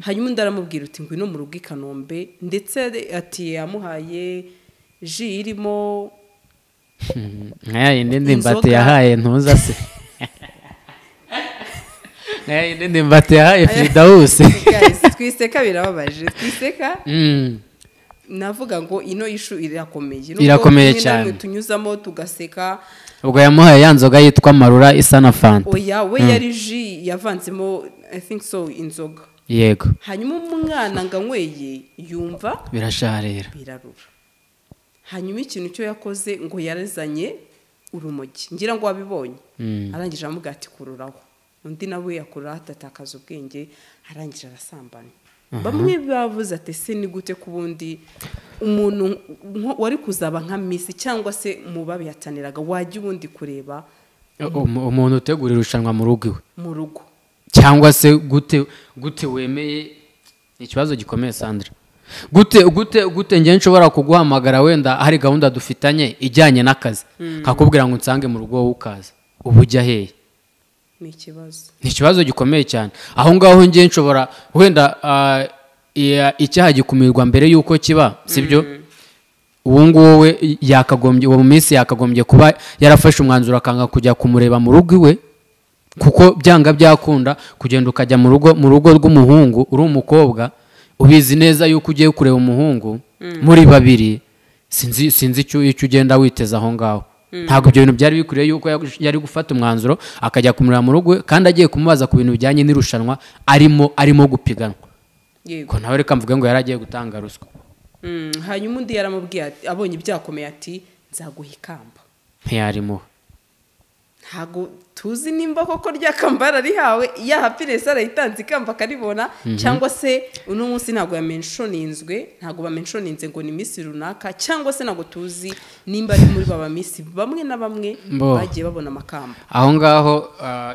[SPEAKER 2] Hanyuma undi aramubwira uti ngwino mu rugo i Kanombe, ndetse ati yamuhaye ji irimo
[SPEAKER 1] Nkaya yindi ndimbati yahaye ntuza se, nkaya yindi ndimbati yahaye Fridawusi.
[SPEAKER 2] Guys, twiseka birababaje, twiseka. Navuga ngo ino issue irakomeye. Nubwo
[SPEAKER 1] Irakomeye
[SPEAKER 2] rimwe na
[SPEAKER 1] cyane.
[SPEAKER 2] rimwe tunyuzamo tugaseka.
[SPEAKER 1] Ubwo yamuhaye ya nzoga yitwa Marura isa na Fanta.
[SPEAKER 2] Oya, we yari ji yavanzemo, I think so, inzoga.
[SPEAKER 1] Yego.
[SPEAKER 2] Hanyuma umwana ngo anyweye yumva
[SPEAKER 1] birasharira,
[SPEAKER 2] birarura. Hanyuma ikintu cyo yakoze ngo yarazanye urumogi, ngira ngo wabibonye. Arangije aramubwira ati kururaho, undi nawe yakururaho atatakaza ubwenge, arangije arasambana. Bamwe bavuze ati se ni gute ku bundi umuntu wari kuzaba nka Miss cyangwa se mu babihataniraga wajya ubundi kureba
[SPEAKER 1] Umuntu utegura irushanwa mu rugo iwe,
[SPEAKER 2] mu rugo,
[SPEAKER 1] cyangwa se gute gute wemeye? Ni ikibazo gikomeye, Sandra. Gute gute gute njye nshobora kuguhamagara, wenda hari gahunda dufitanye ijyanye n'akazi, nkakubwira ngo unsange mu rugo, wowe ukaza, uba ujya hehe?
[SPEAKER 2] Ni ikibazo.
[SPEAKER 1] Ni ikibazo gikomeye cyane. Aho ngaho njye nshobora wenda icyaha gikumirwa mbere y'uko kiba, sibyo? Uwo nguwo we yakagombye, uwo minsi yakagombye kuba yarafashe umwanzuro akanga kujya kumureba mu rugo iwe, kuko byanga byakunda kugenda ukajya mu rugo rw'umuhungu uri umukobwa, ubizi neza yuko ugiye kureba umuhungu muri babiri, sinzi icyo ugenda witeza aho ngaho. Ntabwo ibyo bintu byari bikwiriye yuko yari gufata umwanzuro akajya kumureba mu rugo iwe, kandi agiye kumubaza ku bintu bijyanye n'irushanwa arimo gupiganwa. Ko nawe reka mvuge ngo yari agiye gutanga ruswa.
[SPEAKER 2] Hanyuma undi yaramubwiye ati, abonye ibyakomeye, ati nzaguha ikamba.
[SPEAKER 1] Ntiyarimuha.
[SPEAKER 2] Ntabwo tuzi nimba koko rya kamba yararihawe, ya Happiness arayitanze ikamba akaribona, cyangwa se uno munsi ntabwo yamenshoninzwe, ntabwo bamenshoninze ngo ni Miss runaka, cyangwa se ntabwo tuzi nimba ari muri baba Miss bamwe na bamwe
[SPEAKER 1] Mbo.
[SPEAKER 2] bagiye babona amakamba.
[SPEAKER 1] Aho ngaho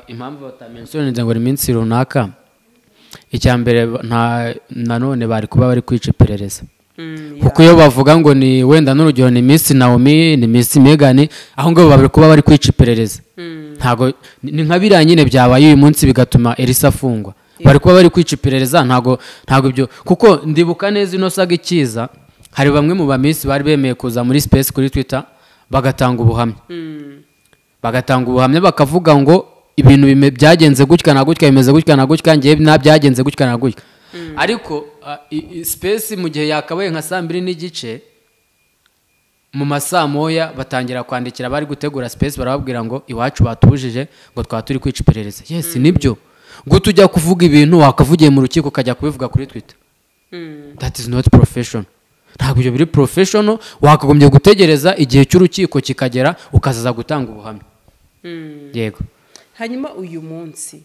[SPEAKER 1] impamvu batamensioninze ngo ni iminsi runaka, icya mbere nta nanone bari kuba bari kwica iperereza, kuko iyo bavuga ngo ni wenda n'urugero ni Miss Naomi, ni Miss Megan, aho ngaho bari kuba bari kwica iperereza. Ntabwo ni nka biriya nyine byabaye uyu munsi bigatuma Elisa afungwa, bari kuba bari kwica iperereza. Ntabwo ibyo, kuko ndibuka neza ino saga ikiza, hari bamwe mu ba Miss bari bemeye kuza muri space kuri Twitter bagatanga ubuhamya, bakavuga ngo ibintu byagenze gutya na gutya, bimeze gutya na gutya, ngewe na byagenze gutya na gutya. Ariko space mu gihe yakabaye nka 2:30, mu masaa moya batangira kwandikira bari gutegura space, barababwira ngo iwacu batubujije, ngo twaba turi kwica iperereza. Yes, nibyo. Gute ujya kuvuga ibintu wakavugiye mu rukiko ukajya kubivuga kuri Twitter? That is not professional. Ntabwo ibyo biri professional. Wakagombye gutegereza igihe cy'urukiko kikagera, ukazaza gutanga ubuhamya. Yego.
[SPEAKER 2] Hanyuma uyu munsi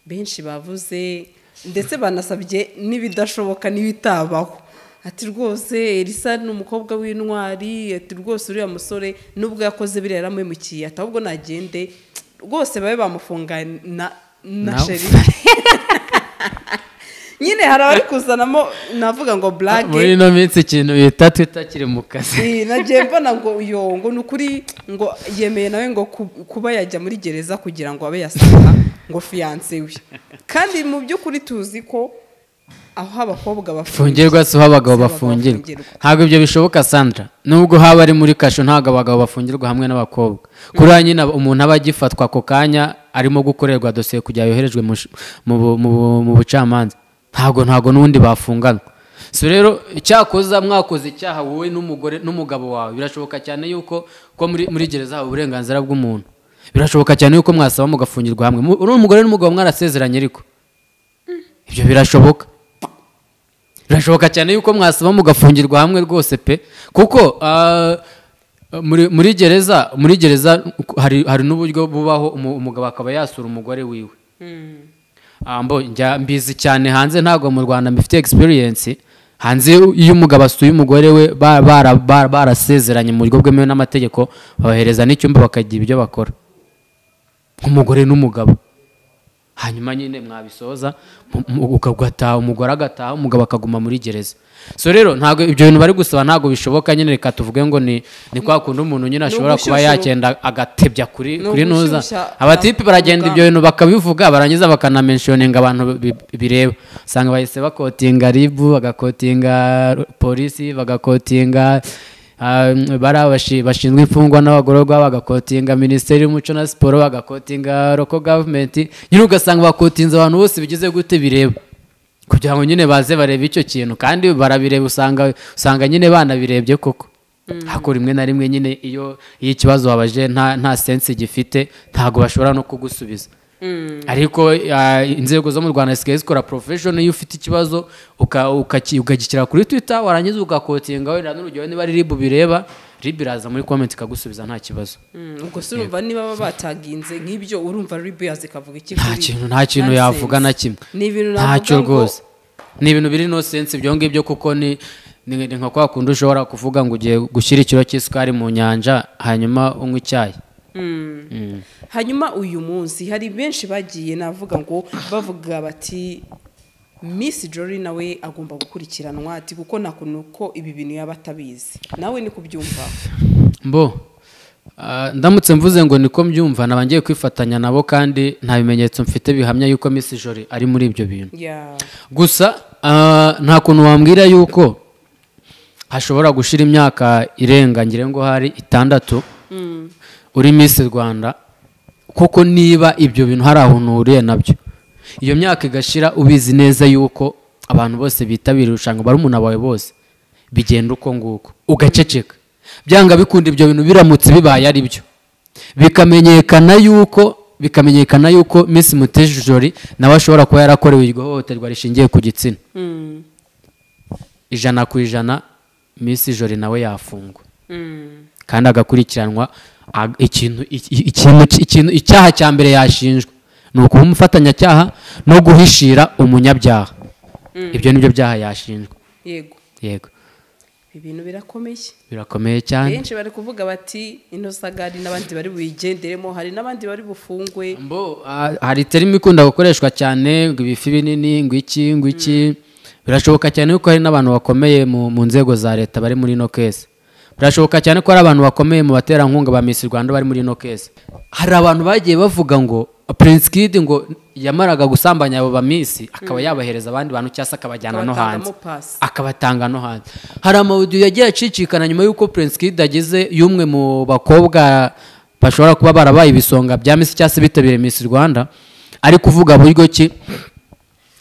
[SPEAKER 2] benshi bavuze, ndetse banasabye n'ibidashoboka n'ibitabaho, ati rwose Elisa ni umukobwa w'intwari, ati rwose uriya musore nubwo yakoze biriya yaramuhemukiye, ati ahubwo nagende rwose babe bamufunga na chéri. Nyine hari abari kuzanamo, navuga ngo blague.
[SPEAKER 1] Muri ino minsi ikintu bita Twitter kiri mu kazi.
[SPEAKER 2] Nagiye mbona ngo yo ngo ni ukuri ngo yemeye nawe ngo kuba yajya muri gereza kugira ngo abe yasanga ngo fiancé we, kandi mu by'ukuri tuzi ko aho abakobwa
[SPEAKER 1] bafungirwa si aho abagabo
[SPEAKER 2] si abagabo
[SPEAKER 1] bafungirwa.
[SPEAKER 2] Bafungirwa.
[SPEAKER 1] Ntabwo ibyo bishoboka, Sandra. Nubwo haba ari muri kasho, ntabwo abagabo bafungirwa hamwe n'abakobwa. Kuriya nyine umuntu aba agifatwa ako kanya arimo gukorerwa dosiye kugira yoherejwe mu bucamanza, ntabwo n'ubundi bafunganwa. So rero icyakoza mwakoze icyaha wowe n'umugore n'umugabo wawe, birashoboka cyane yuko ko muri gereza haba uburenganzira bw'umuntu, birashoboka cyane yuko mwasaba mugafungirwa hamwe. Uri umugore n'umugabo mwarasezeranye, ariko ibyo birashoboka cyane yuko mwasaba mugafungirwa hamwe rwose pe, kuko muri gereza hari n'uburyo bubaho umugabo akaba yasura umugore wiwe. Mbo njya mbizi cyane hanze, ntabwo mu Rwanda mbifite experience. Hanze iyo umugabo asuye umugore we barasezeranye mu buryo bwemewe n'amategeko, babahereza n'icyumba bakagira ibyo bakora nk'umugore n'umugabo. Hanyuma nyine mwabisoza ukagataha, umugore agataha, umugabo akaguma muri gereza. So rero ntabwo ibyo bintu bari gusaba ntabwo bishoboka nyine. Reka tuvuge ngo ni kwa kundi umuntu nyine ashobora kuba yakenda agatebya kuri nuza. Abatipe baragenda ibyo bintu bakabivuga, barangiza bakanamenshoninga abantu bireba. Usanga bahise bakotinga RIB, bagakotinga polisi, bagakotinga bashinzwe imfungwa n'abagororwa, bagakotinga minisiteri y'umuco na siporo, bagakotinga local government. Nyine ugasanga bakotinze abantu bose bigize gute bireba, kugira ngo nyine baze barebe icyo kintu. Kandi barabireba, usanga nyine banabirebye koko. Hako rimwe na rimwe nyine iyo ikibazo wabaje nta sense gifite, ntago bashobora no kugusubiza. Ariko inzego zo mu Rwanda zisigaye zikora profession. Iyo ufite ikibazo ukagishyira kuri Twitter, warangiza ugakotinga wenda n'urugero niba ari RIB bireba, RIB iraza muri comment ikagusubiza nta kibazo.
[SPEAKER 2] Ubwo se urumva niba baba bataginze nk'ibyo, urumva RIB yaza ikavuga iki?
[SPEAKER 1] Nta kintu yavuga na kimwe.
[SPEAKER 2] Ni ibintu
[SPEAKER 1] ntacyo rwose, ni ibintu biri no sense ibyo ngibyo, kuko ni nka kwa kundi ushobora kuvuga ngo ugiye gushyira ikiro cy'isukari mu nyanja hanyuma unywe icyayi.
[SPEAKER 2] Hanyuma uyu munsi hari benshi bagiye navuga ngo bavuga bati Miss Jolly nawe agomba gukurikiranwa, ati kuko nakuntu ko ibi bintu yaba atabizi. Nawe ni kubyumva?
[SPEAKER 1] Mbo ndamutse mvuze ngo niko mbyumva, nabangiye kwifatanya nabo kandi nta bimenyetso mfite bihamya yuko Miss Jolly ari muri ibyo bintu. Gusa nta kuntu wambwira yuko hashobora gushira imyaka irenga ngire ngo hari 6 uri Miss Rwanda, kuko niba ibyo bintu hari aho uhuriye nabyo, iyo myaka igashira ubizi neza yuko abantu bose bitabira irushanwa barumuna bawe bose bigenda uko nguko, ugaceceka. Byanga bikunda ibyo bintu biramutse bibaye ari byo, bikamenyekana yuko Miss Mutesi Jolly nawe ashobora kuba yarakorewe ihohoterwa rishingiye ku gitsina, 100% Miss Jolly nawe yafungwa kandi agakurikiranwa. Ikintu icyaha cya mbere yashinjwa ni ukuba umufatanyacyaha no guhishira umunyabyaha. Ibyo nibyo byaha yashinjwa. Yego.
[SPEAKER 2] Ibintu birakomeye.
[SPEAKER 1] Birakomeye cyane.
[SPEAKER 2] Benshi bari kuvuga bati ino sagari n'abandi bari buyigenderemo, hari n'abandi bari bufungwe.
[SPEAKER 1] Mbo hari terimi ikunda gukoreshwa cyane ngo ibifi binini, ngo iki ngo iki. Birashoboka cyane yuko hari n'abantu bakomeye mu nzego za leta bari muri ino case. Birashoboka cyane ko hari abantu bakomeye mu baterankunga ba Miss Rwanda bari muri ino case. Hari abantu bagiye bavuga ngo Prince Kid ngo yamaraga gusambanya abo ba Miss akaba yabahereza abandi bantu cyangwa se akabajyana no hanze, akabatanga no hanze. Hari amaudio yagiye acicikana nyuma yuko Prince Kid ageze yumwe mu bakobwa bashobora kuba barabaye ibisonga bya Miss cyangwa se bitabiriye Miss Rwanda, ari kuvuga buryo ki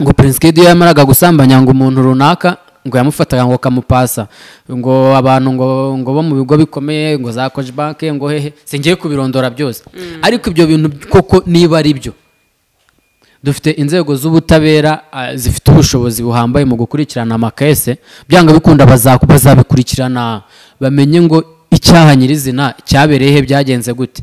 [SPEAKER 1] ngo Prince Kid yamaraga gusambanya ngo umuntu runaka ngo yamufataga ngo kamupasa ngo abantu ngo bo mu bigo bikomeye ngo za Coach Bank ngo hehe, singiye kubirondora byose. Ariko ibyo bintu koko niba ari byo, dufite inzego z'ubutabera zifite ubushobozi buhambaye mu gukurikirana amakese, byanga bikunda bazabikurikirana bamenye ngo icyaha nyirizina cyabereye he, byagenze gute.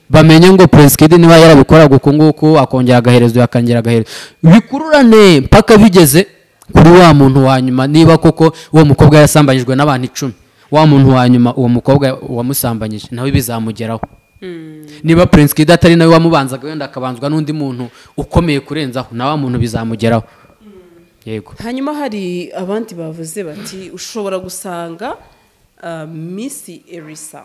[SPEAKER 1] Bamenye ngo Prince Kid niba yarabikoraga uku nguku akongera agaherezwa akongera agaherezwa, bikururane mpaka bigeze kuri wa muntu wa nyuma. Niba koko uwo mukobwa yasambanyijwe n'abantu 10, wa muntu wa nyuma uwo mukobwa wamusambanyije nawe bizamugeraho. Niba Prince Kid atari nawe wamubanzaga wenda akabanzwa n'undi muntu ukomeye kurenzaho, na wa muntu bizamugeraho. Yego.
[SPEAKER 2] Hanyuma hari abandi bavuze bati ushobora gusanga Miss Elisa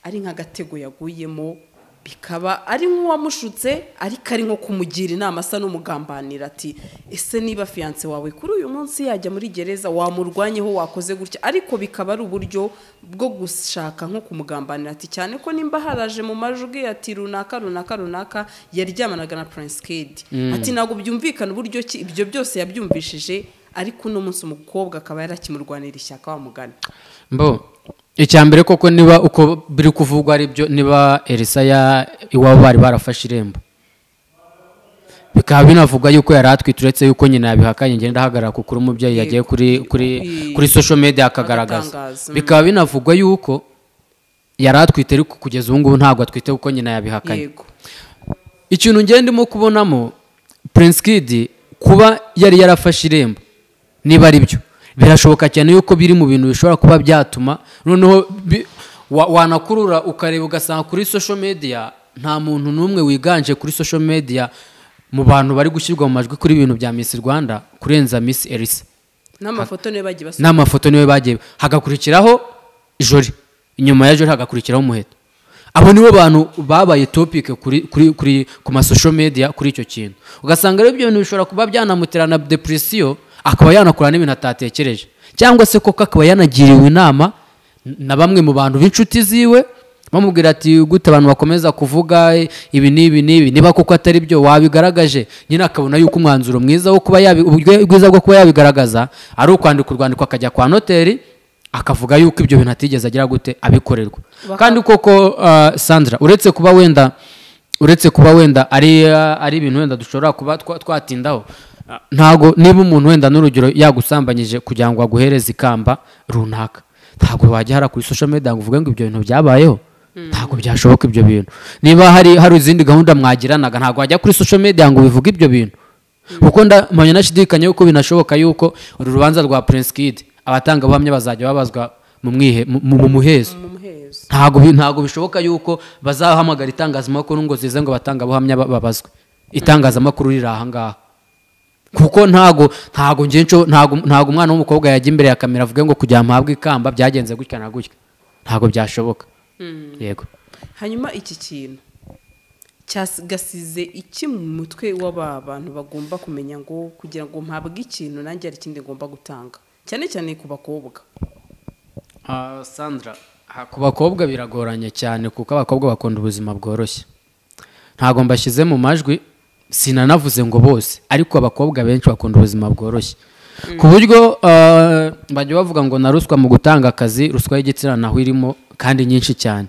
[SPEAKER 2] ari nk'agatego yaguyemo, bikaba ari nk'uwamushutse ariko ari nko kumugira inama asa n'umugambanira, ati ese niba fiance wawe kuri uyu munsi yajya muri gereza wamurwanyeho wakoze gutya, ariko bikaba ari uburyo bwo gushaka nko kumugambanira, ati cyane ko nimba haraje mu majwi ati runaka runaka runaka yaryamanaga na Prince Kid, ati ntabwo byumvikana uburyo ki ibyo byose yabyumvishije, ariko uno munsi umukobwa akaba yarakimurwanira ishyaka wamugana.
[SPEAKER 1] Mbo icyambere koko niba uko biri kuvugwa ari byo, niba Elisa ya iwabo bari barafashe irembo, bikaba binavugwa yuko yaratwite, uretse yuko nyina yabihakanye, ngenda ndahagarara kuri umubyeyi yagiye kuri social media akagaragaza, bikaba binavugwa yuko yaratwite ariko kugeza ubu ngubu ntabwo atwite kuko nyina yabihakanye. Ikintu ngende ndimo kubonamo Prince Kid kuba yari yarafashe irembo Niba ari byo, birashoboka cyane yuko biri mu bintu bishobora kuba byatuma noneho wanakurura ukareba ugasanga kuri social media nta muntu n'umwe wiganje kuri social media mu bantu bari gushyirwa mu majwi kuri ibintu bya Miss Rwanda kurenza Miss Elsa.
[SPEAKER 2] N'amafoto niyo bagiye basohora.
[SPEAKER 1] N'amafoto niwe bagiye, hagakurikiraho Jolly, inyuma ya Jolly hagakurikiraho Muheto. Abo nibo bantu babaye topic kuri kuri kuri ku ma social media kuri icyo kintu. Ugasanga rero ibyo bintu bishobora kuba byanamutera na depression, akaba yanakora n'ibintu atatekereje, cyangwa se koko akaba yanagiriwe inama na bamwe mu bantu b'inshuti ziwe, bamubwira ati gute abantu bakomeza kuvuga ibi n'ibi n'ibi, niba koko atari byo wabigaragaje. Nyine akabona yuko umwanzuro mwiza wo kuba uburyo bwiza bwo kuba yabigaragaza ari ukwandika urwandiko akajya kwa noteri, akavuga yuko ibyo bintu atigeze agira gute abikorerwa. Kandi koko Sandra, uretse kuba wenda ari ibintu wenda dushobora kuba twatindaho, ntago niba umuntu wenda n'urugero yagusambanyije kugira ngo aguhereze ikamba runaka, ntabwo wajya hara kuri social media ngo uvuge ngo ibyo bintu byabayeho. Ntabwo byashoboka ibyo bintu. Niba hari izindi gahunda mwagiranaga, ntabwo wajya kuri social media ngo bivuge ibyo bintu, kuko ndamenya nashidikanya yuko binashoboka yuko uru rubanza rwa Prince Kid abatangabuhamya bazajya babazwa mu muhezo.
[SPEAKER 2] Mu muhezo.
[SPEAKER 1] Ntabwo bishoboka yuko bazahamagara itangazamakuru ngo zize ngo abatangabuhamya babazwe, itangazamakuru riri aha ngaha, kuko ntago njye ntago umwana w'umukobwa yajya imbere ya kamera avuge ngo kugira mpabwe ikamba byagenze gutya na gutya. Ntago byashoboka, yego.
[SPEAKER 2] Hanyuma iki kintu cyagasize iki mu mutwe w'aba bantu bagomba kumenya ngo kugira ngo mpabwe ikintu nanjye hari ikindi ngomba gutanga, cyane cyane ku bakobwa?
[SPEAKER 1] Sandra, ku bakobwa biragoranye cyane, kuko abakobwa bakunda ubuzima bworoshye. Ntabwo mbashyize mu majwi, sinanavuze ngo bose, ariko abakobwa benshi bakunda ubuzima bworoshye, ku buryo bajya bavuga ngo na ruswa mu gutanga akazi, ruswa y'igitsina naho irimo kandi nyinshi cyane,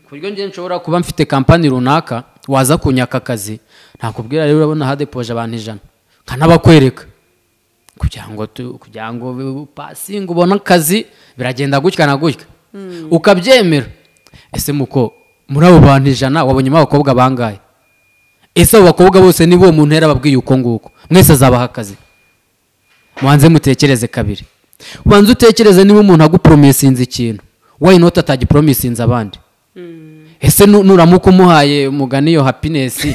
[SPEAKER 1] ku buryo njye nshobora kuba mfite kampani runaka, waza kunyaka akazi ntakubwira rero urabona hadepoje abantu 100, nkanabakwereka kugira ngo pasinge ubone akazi biragenda gutya na gutya, ukabyemera. Ese muko muri abo bantu 100 wabonyemo abakobwa bangahe? Ese abo bakobwa bose niba uwo muntu yarababwiye uko nguko, mwese azabaha akazi? Mubanze mutekereze kabiri. Ubanze utekereze, niba umuntu agupromisinze ikintu, why not atagipromisinze abandi? Ese nuramuka umuhaye umugani iyo happiness?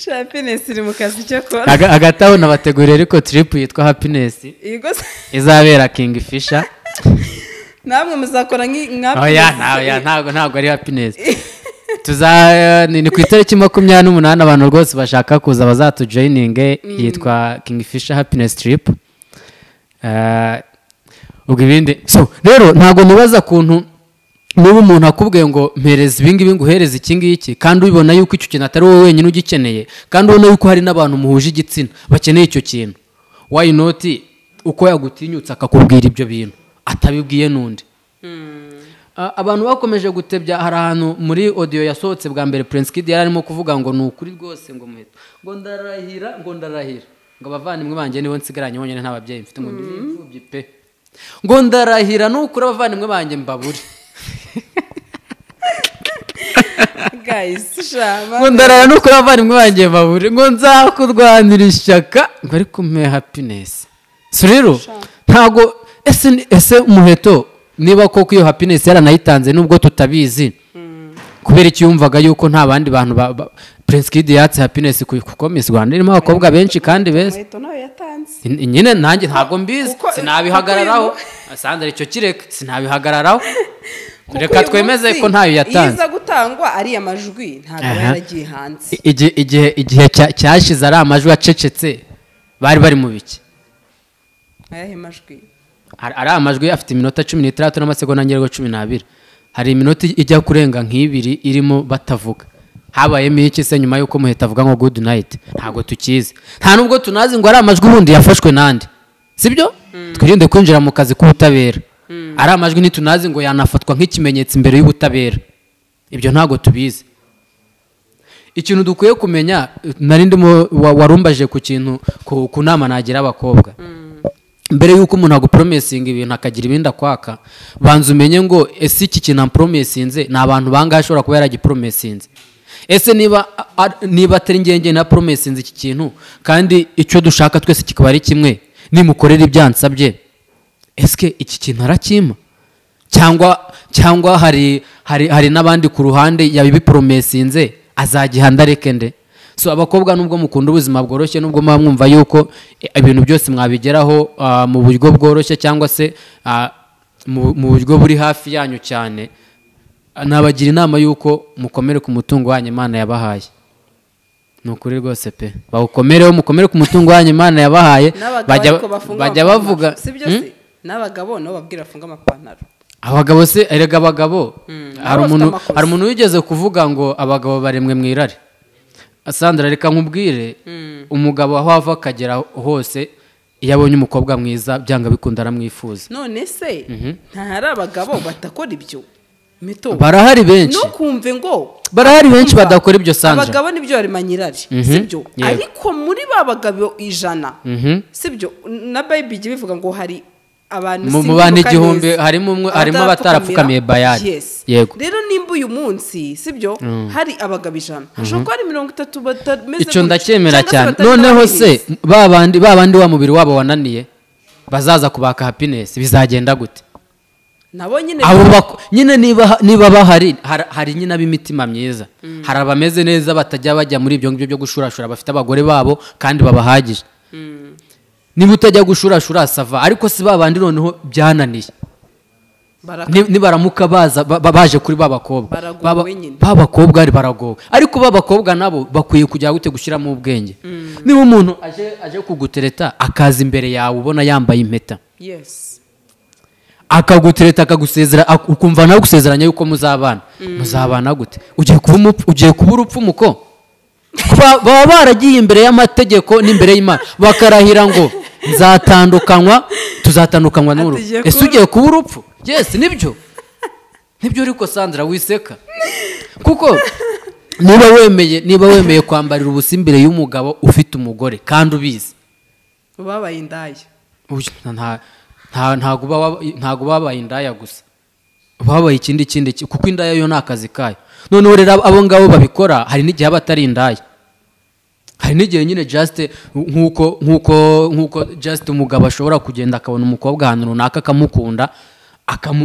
[SPEAKER 2] Happiness iri mu kazi cyo kora.
[SPEAKER 1] Hagati aho nabateguriye ariko trip yitwa happiness
[SPEAKER 2] Yego se.
[SPEAKER 1] izabera King Fisher.
[SPEAKER 2] Namwe muzakora nka
[SPEAKER 1] Oya, oya, ntabwo ari happiness. Tuza ni ku itariki 28. Abantu rwose bashaka kuza bazatujoininge, yitwa King Fisher happiness trip. Ubwo ibindi, so rero ntabwo nibaza kuntu niba umuntu akubwiye ngo mpereza ibingibi nguhereze iki ngiki, kandi ubibona yuko icyo kintu atari wowe wenyine ugikeneye, kandi ubona yuko hari n'abantu muhuje igitsina bakeneye icyo kintu, why not uko yagutinyutse akakubwira ibyo bintu atabibwiye n'undi? Abantu bakomeje gutebya. Hari ahantu muri audio yasohotse bwa mbere, Prince Kid yari arimo kuvuga ngo ni ukuri rwose, ngo Muheto, ngo ndarahira, ngo ndarahira, ngo abavandimwe banjye nibo nsigaranye bonyine, nta babyeyi mfite, ngo ndi imfubyi pe, ngo ndarahira ni ukuri abavandimwe banjye mbabure.
[SPEAKER 2] Guys, shama.
[SPEAKER 1] Ngo ndarahira ni ukuri abavandimwe banjye mbabure, ngo nzakurwanira ishyaka, ngo ariko mpe happiness. So rero ntago ese Umuheto niba koko iyo happiness yaranayitanze, nubwo tutabizi, kubera icyo yumvaga yuko nta bandi bantu Prince Kid yatse happiness kuko Miss Rwanda irimo abakobwa benshi kandi beza?
[SPEAKER 2] Muheto nawe yatanze.
[SPEAKER 1] Nyine nanjye ntabwo mbizi, sinabihagararaho.
[SPEAKER 2] Kuko
[SPEAKER 1] Sandra, icyo kireka, sinabihagararaho.
[SPEAKER 2] Kuko
[SPEAKER 1] Reka
[SPEAKER 2] uyu
[SPEAKER 1] twemeze
[SPEAKER 2] munsi,
[SPEAKER 1] ko ntayo
[SPEAKER 2] iyo
[SPEAKER 1] yatanze.
[SPEAKER 2] iza gutangwa ariya majwi ntabwo aba yaragiye hanze.
[SPEAKER 1] Igihe cyashize ari amajwi acecetse, bari mu biki?
[SPEAKER 2] Ayahe majwi?
[SPEAKER 1] Ari amajwi afite iminota 16 n'amasegonda ngerwa 12. Hari iminota ijya kurenga nk'ibiri irimo batavuga. Habayemo iki se nyuma y'uko Muheto avuga ngo good night? Ntabwo tukizi, nta nubwo tunazi ngo ari amajwi ubundi yafashwe nande, sibyo? Twirinde kwinjira mu kazi k'ubutabera. Ari amajwi ntitunazi ngo yanafatwa nk'ikimenyetso imbere y'ubutabera, ibyo ntabwo tubizi. Ikintu dukwiye kumenya, nari ndimo warumbaje ku kintu ku nama nagira abakobwa: mbere y'uko umuntu agupromisinga ibintu akagira ibindi akwaka, banza umenye ngo ese iki kintu ampromisinze ni abantu bangahe ashobora kuba yaragipromisinze? Ese niba atari ngenge na promise nzi iki kintu, kandi icyo dushaka twese kikaba ari kimwe, nimukorera ibyansabye, eske iki kintu arakimpa? Cyangwa hari n'abandi ku ruhande yabibipromesinze azagihanda rekende. So abakobwa, nubwo mukunda ubuzima bworoshye, nubwo muba mwumva yuko ibintu byose mwabigeraho mu buryo bworoshye cyangwa se mu buryo buri hafi yanyu cyane, nabagira inama yuko mukomere ku mutungo wanyu Imana yabahaye. Ni ukuri rwose pe, bawukomereho, mukomere ku mutungo wanyu Imana yabahaye. Bajya bavuga
[SPEAKER 2] sibyo se n'abagabo nabo babwira afunga amapantaro.
[SPEAKER 1] Abagabo se, erega abagabo, hari umuntu wigeze kuvuga ngo abagabo baremwe mu irari. Sandra, reka nkubwire, umugabo aho ava akagera hose iyo abonye umukobwa mwiza byanga bikunda aramwifuza.
[SPEAKER 2] None se ntahari abagabo batakora ibyo? Mito,
[SPEAKER 1] barahari benshi.
[SPEAKER 2] Nukumve ngo
[SPEAKER 1] barahari benshi badakora ibyo, Sandra.
[SPEAKER 2] Abagabo nibyo baremanyirari, sibyo? Ariko muri ba bagabo 100, sibyo? Na Bible ijya bivuga ngo hari abantu
[SPEAKER 1] mu bantu 1000 harimo umwe, harimo abatarapfukamiye Bayali. Yego.
[SPEAKER 2] Rero nimba uyu munsi, sibyo, hari abagabo 100, hashobora kuba hari 30 batameze.
[SPEAKER 1] Icyo ndacyemera cyane. Noneho se babandi wa mubiri wabo wananiye bazaza kubaka happiness, bizagenda gute?
[SPEAKER 2] Nabo nyine
[SPEAKER 1] abo nyine niba bahari, hari nyine ab'imitima myiza, hari abameze neza batajya bajya muri ibyo ngibyo byo gushurashura, bafite abagore babo kandi babahagije. Niba utajya gushurashura sava, ariko si babandi noneho byananiye, nibaramuka baza baje kuri babakobwa, babakobwa ari baragowe. Ariko babakobwa nabo bakwiye kujya gute gushyiramo ubwenge. Niba umuntu aje kugutereta akaza imbere yawe ubona yambaye impeta,
[SPEAKER 2] yes,
[SPEAKER 1] akagutereta akagusezera, ukumva nawe gusezeranya yuko muzabana, muzabana gute? Ugiye kuba urupfu muko? Baba baragiye imbere y'amategeko n'imbere y'Imana bakarahira ngo nzatandukanywa, tuzatandukanywa n'urupfu. Ese ugiye kuba urupfu? Yes, nibyo ariko Sandra wiseka, kuko niba wemeye kwambarira ubusa imbere y'umugabo ufite umugore kandi ubizi,
[SPEAKER 2] babaye indaya.
[SPEAKER 1] Ntago babaye indaya gusa, babaye ikindi kuko indaya yo ni akazi kayo. Noneho rero abo ngabo babikora, hari n'igihe aba atari indaya, hari n'igihe nyine just nkuko just umugabo ashobora kugenda akabona umukobwa ahantu runaka akamukunda,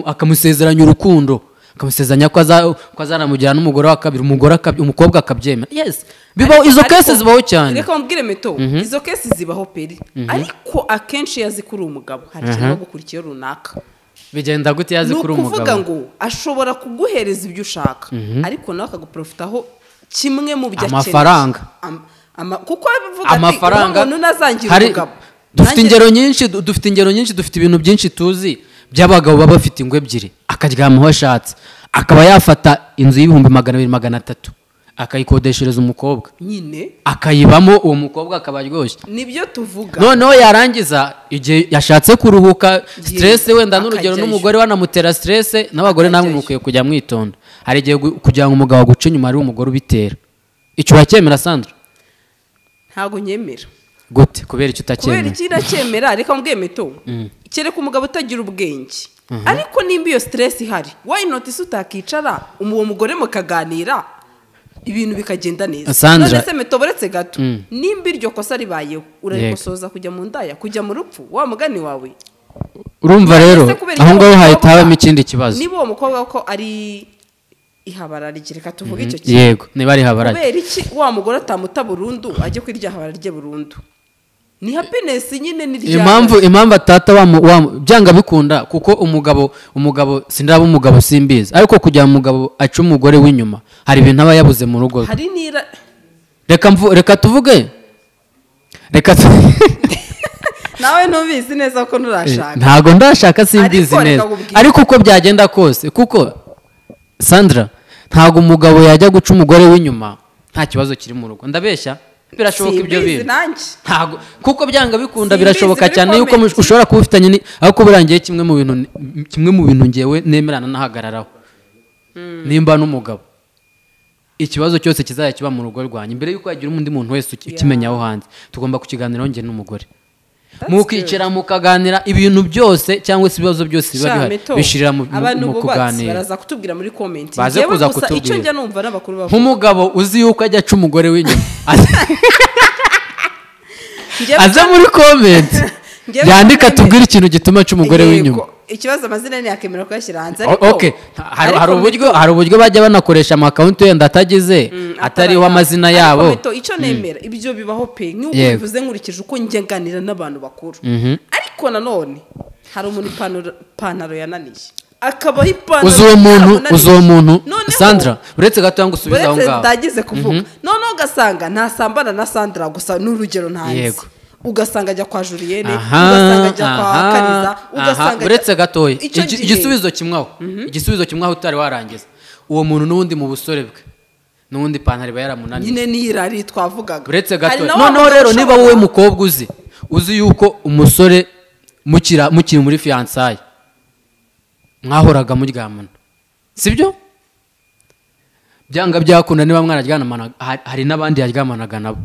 [SPEAKER 1] akamusezeranya urukundo, akamusezeranya ko azanamugira n'umugore wa kabiri, umukobwa akabyemera. Yes, bibaho, izo cases zibaho cyane.
[SPEAKER 2] Reka mbwire Meto, izo cases zibaho peri, ariko akenshi yazikuri umugabo hari ikintu bagukurikiye runaka.
[SPEAKER 1] Bigenda gute yazikuri umugabo?
[SPEAKER 2] Nukuvuga ngo ashobora kuguhereza ibyo ushaka, ariko nawe akaguprofitaho kimwe mu byo akeneye,
[SPEAKER 1] amafaranga.
[SPEAKER 2] Kuko abivuga ati umuntu nazangira umugabo.
[SPEAKER 1] Dufite ingero nyinshi, dufite ibintu byinshi tuzi by'abagabo baba bafite ingwe ebyiri, akaryama aho ashatse, akaba yafata inzu y'ibihumbi 200 300 akayikodeshereza umukobwa
[SPEAKER 2] nyine,
[SPEAKER 1] akayibamo, uwo mukobwa akaba aryoshye.
[SPEAKER 2] Nibyo tuvuga.
[SPEAKER 1] Noneho yarangiza igihe yashatse kuruhuka stress, wenda n'urugero n'umugore wanamutera stress, n'abagore namwe mukwiye kujya mwitonda. Hari igihe kugira ngo umugabo aguce inyuma ari umugore ubitera. Icyo uracyemera Sandra?
[SPEAKER 2] Ntago nyemera.
[SPEAKER 1] Gute? Kubera icyo utacyemera?
[SPEAKER 2] Kubera iki iracyemera? Reka mbwiye Meto, kereka umugabo utagira ubwenge. Ariko nimba iyo stress ihari, why not utakicara uwo mugore mukaganira ibintu bikagenda neza? None se Meto, boretse gato, nimba iryo kosa ribayeho urarikosoza kujya mu ndaya, kujya mu rupfu, wa mugani wawe.
[SPEAKER 1] Urumva rero aho ngaho hahita habamo ikindi kibazo.
[SPEAKER 2] Niba uwo mukobwa ko ari ihabara rye, reka tuvuge icyo kintu.
[SPEAKER 1] Yego, niba ari ihabara rye.
[SPEAKER 2] Kubera iki wa mugore atamuta burundu ajye kwirya habara rye burundu? Ni happiness nyine ni rya
[SPEAKER 1] impamvu atata wa byanga bikunda, kuko umugabo sindaba umugabo simbizi, ariko kugira umugabo aca umugore w'inyuma hari ibintu aba yabuze mu rugo.
[SPEAKER 2] Hari nira
[SPEAKER 1] reka tuvuge, reka
[SPEAKER 2] nawe ntubizi neza ko nurashaka.
[SPEAKER 1] Ntago ndashaka, simbizi neza, ariko uko byagenda kose, kuko Sandra ntago umugabo yajya guca umugore w'inyuma nta kibazo kiri mu rugo. Ndabeshya? Birashoboka ibyo bintu ntago, kuko byanga bikunda birashoboka cyane yuko ushobora kuba ufitanye, ariko burangiye kimwe mu bintu ngewe nemerana nahagararaho, nimba n'umugabo ikibazo cyose kizajya kiba mu rugo rwanjye mbere yuko hagira undi muntu wese ukimenyaho hanze, tugomba kukiganiraho njye n'umugore. Mukicara mukaganira ibintu byose cyangwa se ibibazo byose biba bihari bishirira mu kuganira.
[SPEAKER 2] Baraza kutubwira muri comment.
[SPEAKER 1] Baze kuza kutubwira.
[SPEAKER 2] Icyo njya numva n'abakuru bavuga.
[SPEAKER 1] Nk'umugabo uzi yuko ajya aca umugore w'inyuma. Aza muri comment. Yandika tubwire ikintu gituma aca umugore w'inyuma.
[SPEAKER 2] Ikibazo amazina ni yakemera kuyashyira hanze ariko
[SPEAKER 1] okay, hari uburyo bajya banakoresha ama account yenda atagize atariho amazina yabo.
[SPEAKER 2] Icyo nemera ibyo bibaho pe, nk'uko bivuze nkurikije uko njye nganira n'abantu bakuru. Ariko nanone hari umuntu ipantaro yananiye akabaho ipantaro.
[SPEAKER 1] Uzuwo muntu Sandra uretse gato ngo usubize aho ngaho
[SPEAKER 2] ndagize kuvuga. None ugasanga ntasambana na Sandra gusa n'urugero ntanze. Ugasanga ajya kwa Julienne, ugasanga ajya kwa Kariza, ugasanga
[SPEAKER 1] uretse gatoya igisubizo kimwaho. Igisubizo kimwaho utari warangiza. Uwo muntu n'undi mu busore bwe n'undi pantaro iba yaramunaniye.
[SPEAKER 2] Nyine ni irari twavugaga.
[SPEAKER 1] Uretse gatoya. Noneho rero niba wowe mukobwa uzi yuko umusore mukiri muri fiançailles mwahoraga muryamana, sibyo? Byanga byakunda niba mwararyamana hari n'abandi yaryamanaga nabo.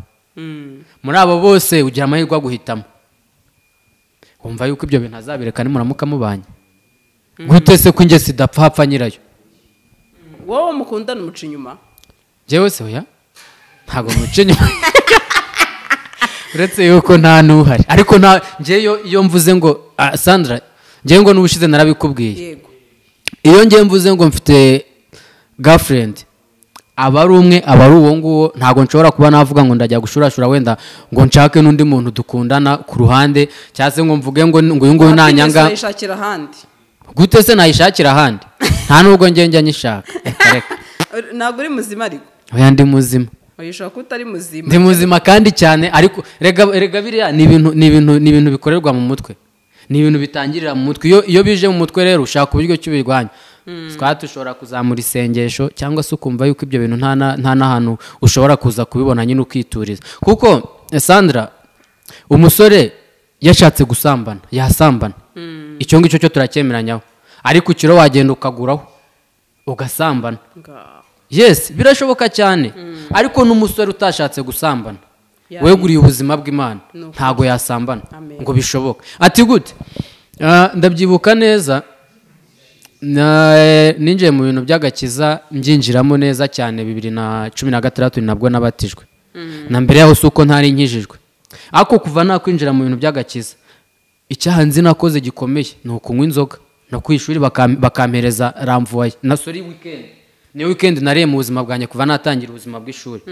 [SPEAKER 1] Muri abo bose ugira amahirwe guhitamo. Wumva yuko ibyo bintu azabireka nimuramuka mubanye. Gute se ko inge sidapfa hapfa nyirayo?
[SPEAKER 2] Wowe mukundana umuca inyuma?
[SPEAKER 1] Jewe se oya ntago muca inyuma. Uretse yuko nta nuhari. Ariko nta ngeyo iyo mvuze ngo Sandra ngewe ngo n'ubushize narabikubwiye.
[SPEAKER 2] Yego.
[SPEAKER 1] Iyo ngewe mvuze ngo mfite girlfriend aba ari umwe aba ari uwo nguwo, ntago nshobora kuba navuga ngo ndajya gushurashura wenda ngo nshake n'undi muntu dukundana ku ruhande, cyangwa se ngo mvuge ngo uyu nguyu nanyanga. Gute se nayishakira ahandi? Nta nubwo ngiye njya nyishaka. Reka.
[SPEAKER 2] Ntabwo uri muzima ariko.
[SPEAKER 1] Oya ndi muzima.
[SPEAKER 2] Oya ko utari muzima.
[SPEAKER 1] Ndi muzima kandi cyane, ariko rega biriya ni ibintu bikorerwa mu mutwe. Ni ibintu bitangirira mu mutwe. Iyo bije mu mutwe rero ushaka uburyo cy'ubirwanya. Twati ushobora kuzamura isengesho cyangwa se ukumva yuko ibyo bintu nta nahantu ushobora kuza kubibona nyine ukituriza. Kuko Sandra umusore yashatse gusambana yasambana. Icyo ngicyo cyo turacyemeranyaho. Ariko ukiro wagenda ukaguraho ugasambana. Yes, birashoboka cyane. Ariko n'umusore utashatse gusambana weguriye ubuzima bw'Imana ntago yasambana ngo bishoboke. Ati gute? Ndabyibuka neza ninjiye mu bintu by'agakiza mbyinjiramo neza cyane 2016 nabwo nabatijwe. Na mbere yaho suko ntari nkijijwe. Ariko kuva nakwinjira mu bintu by'agakiza icyaha nzi nakoze gikomeye ni ukunywa inzoga no kwishuri bakampereza ramvuye na sorry weekend. Ni weekend nariye mu buzima bwanjye kuva natangira ubuzima bw'ishuri.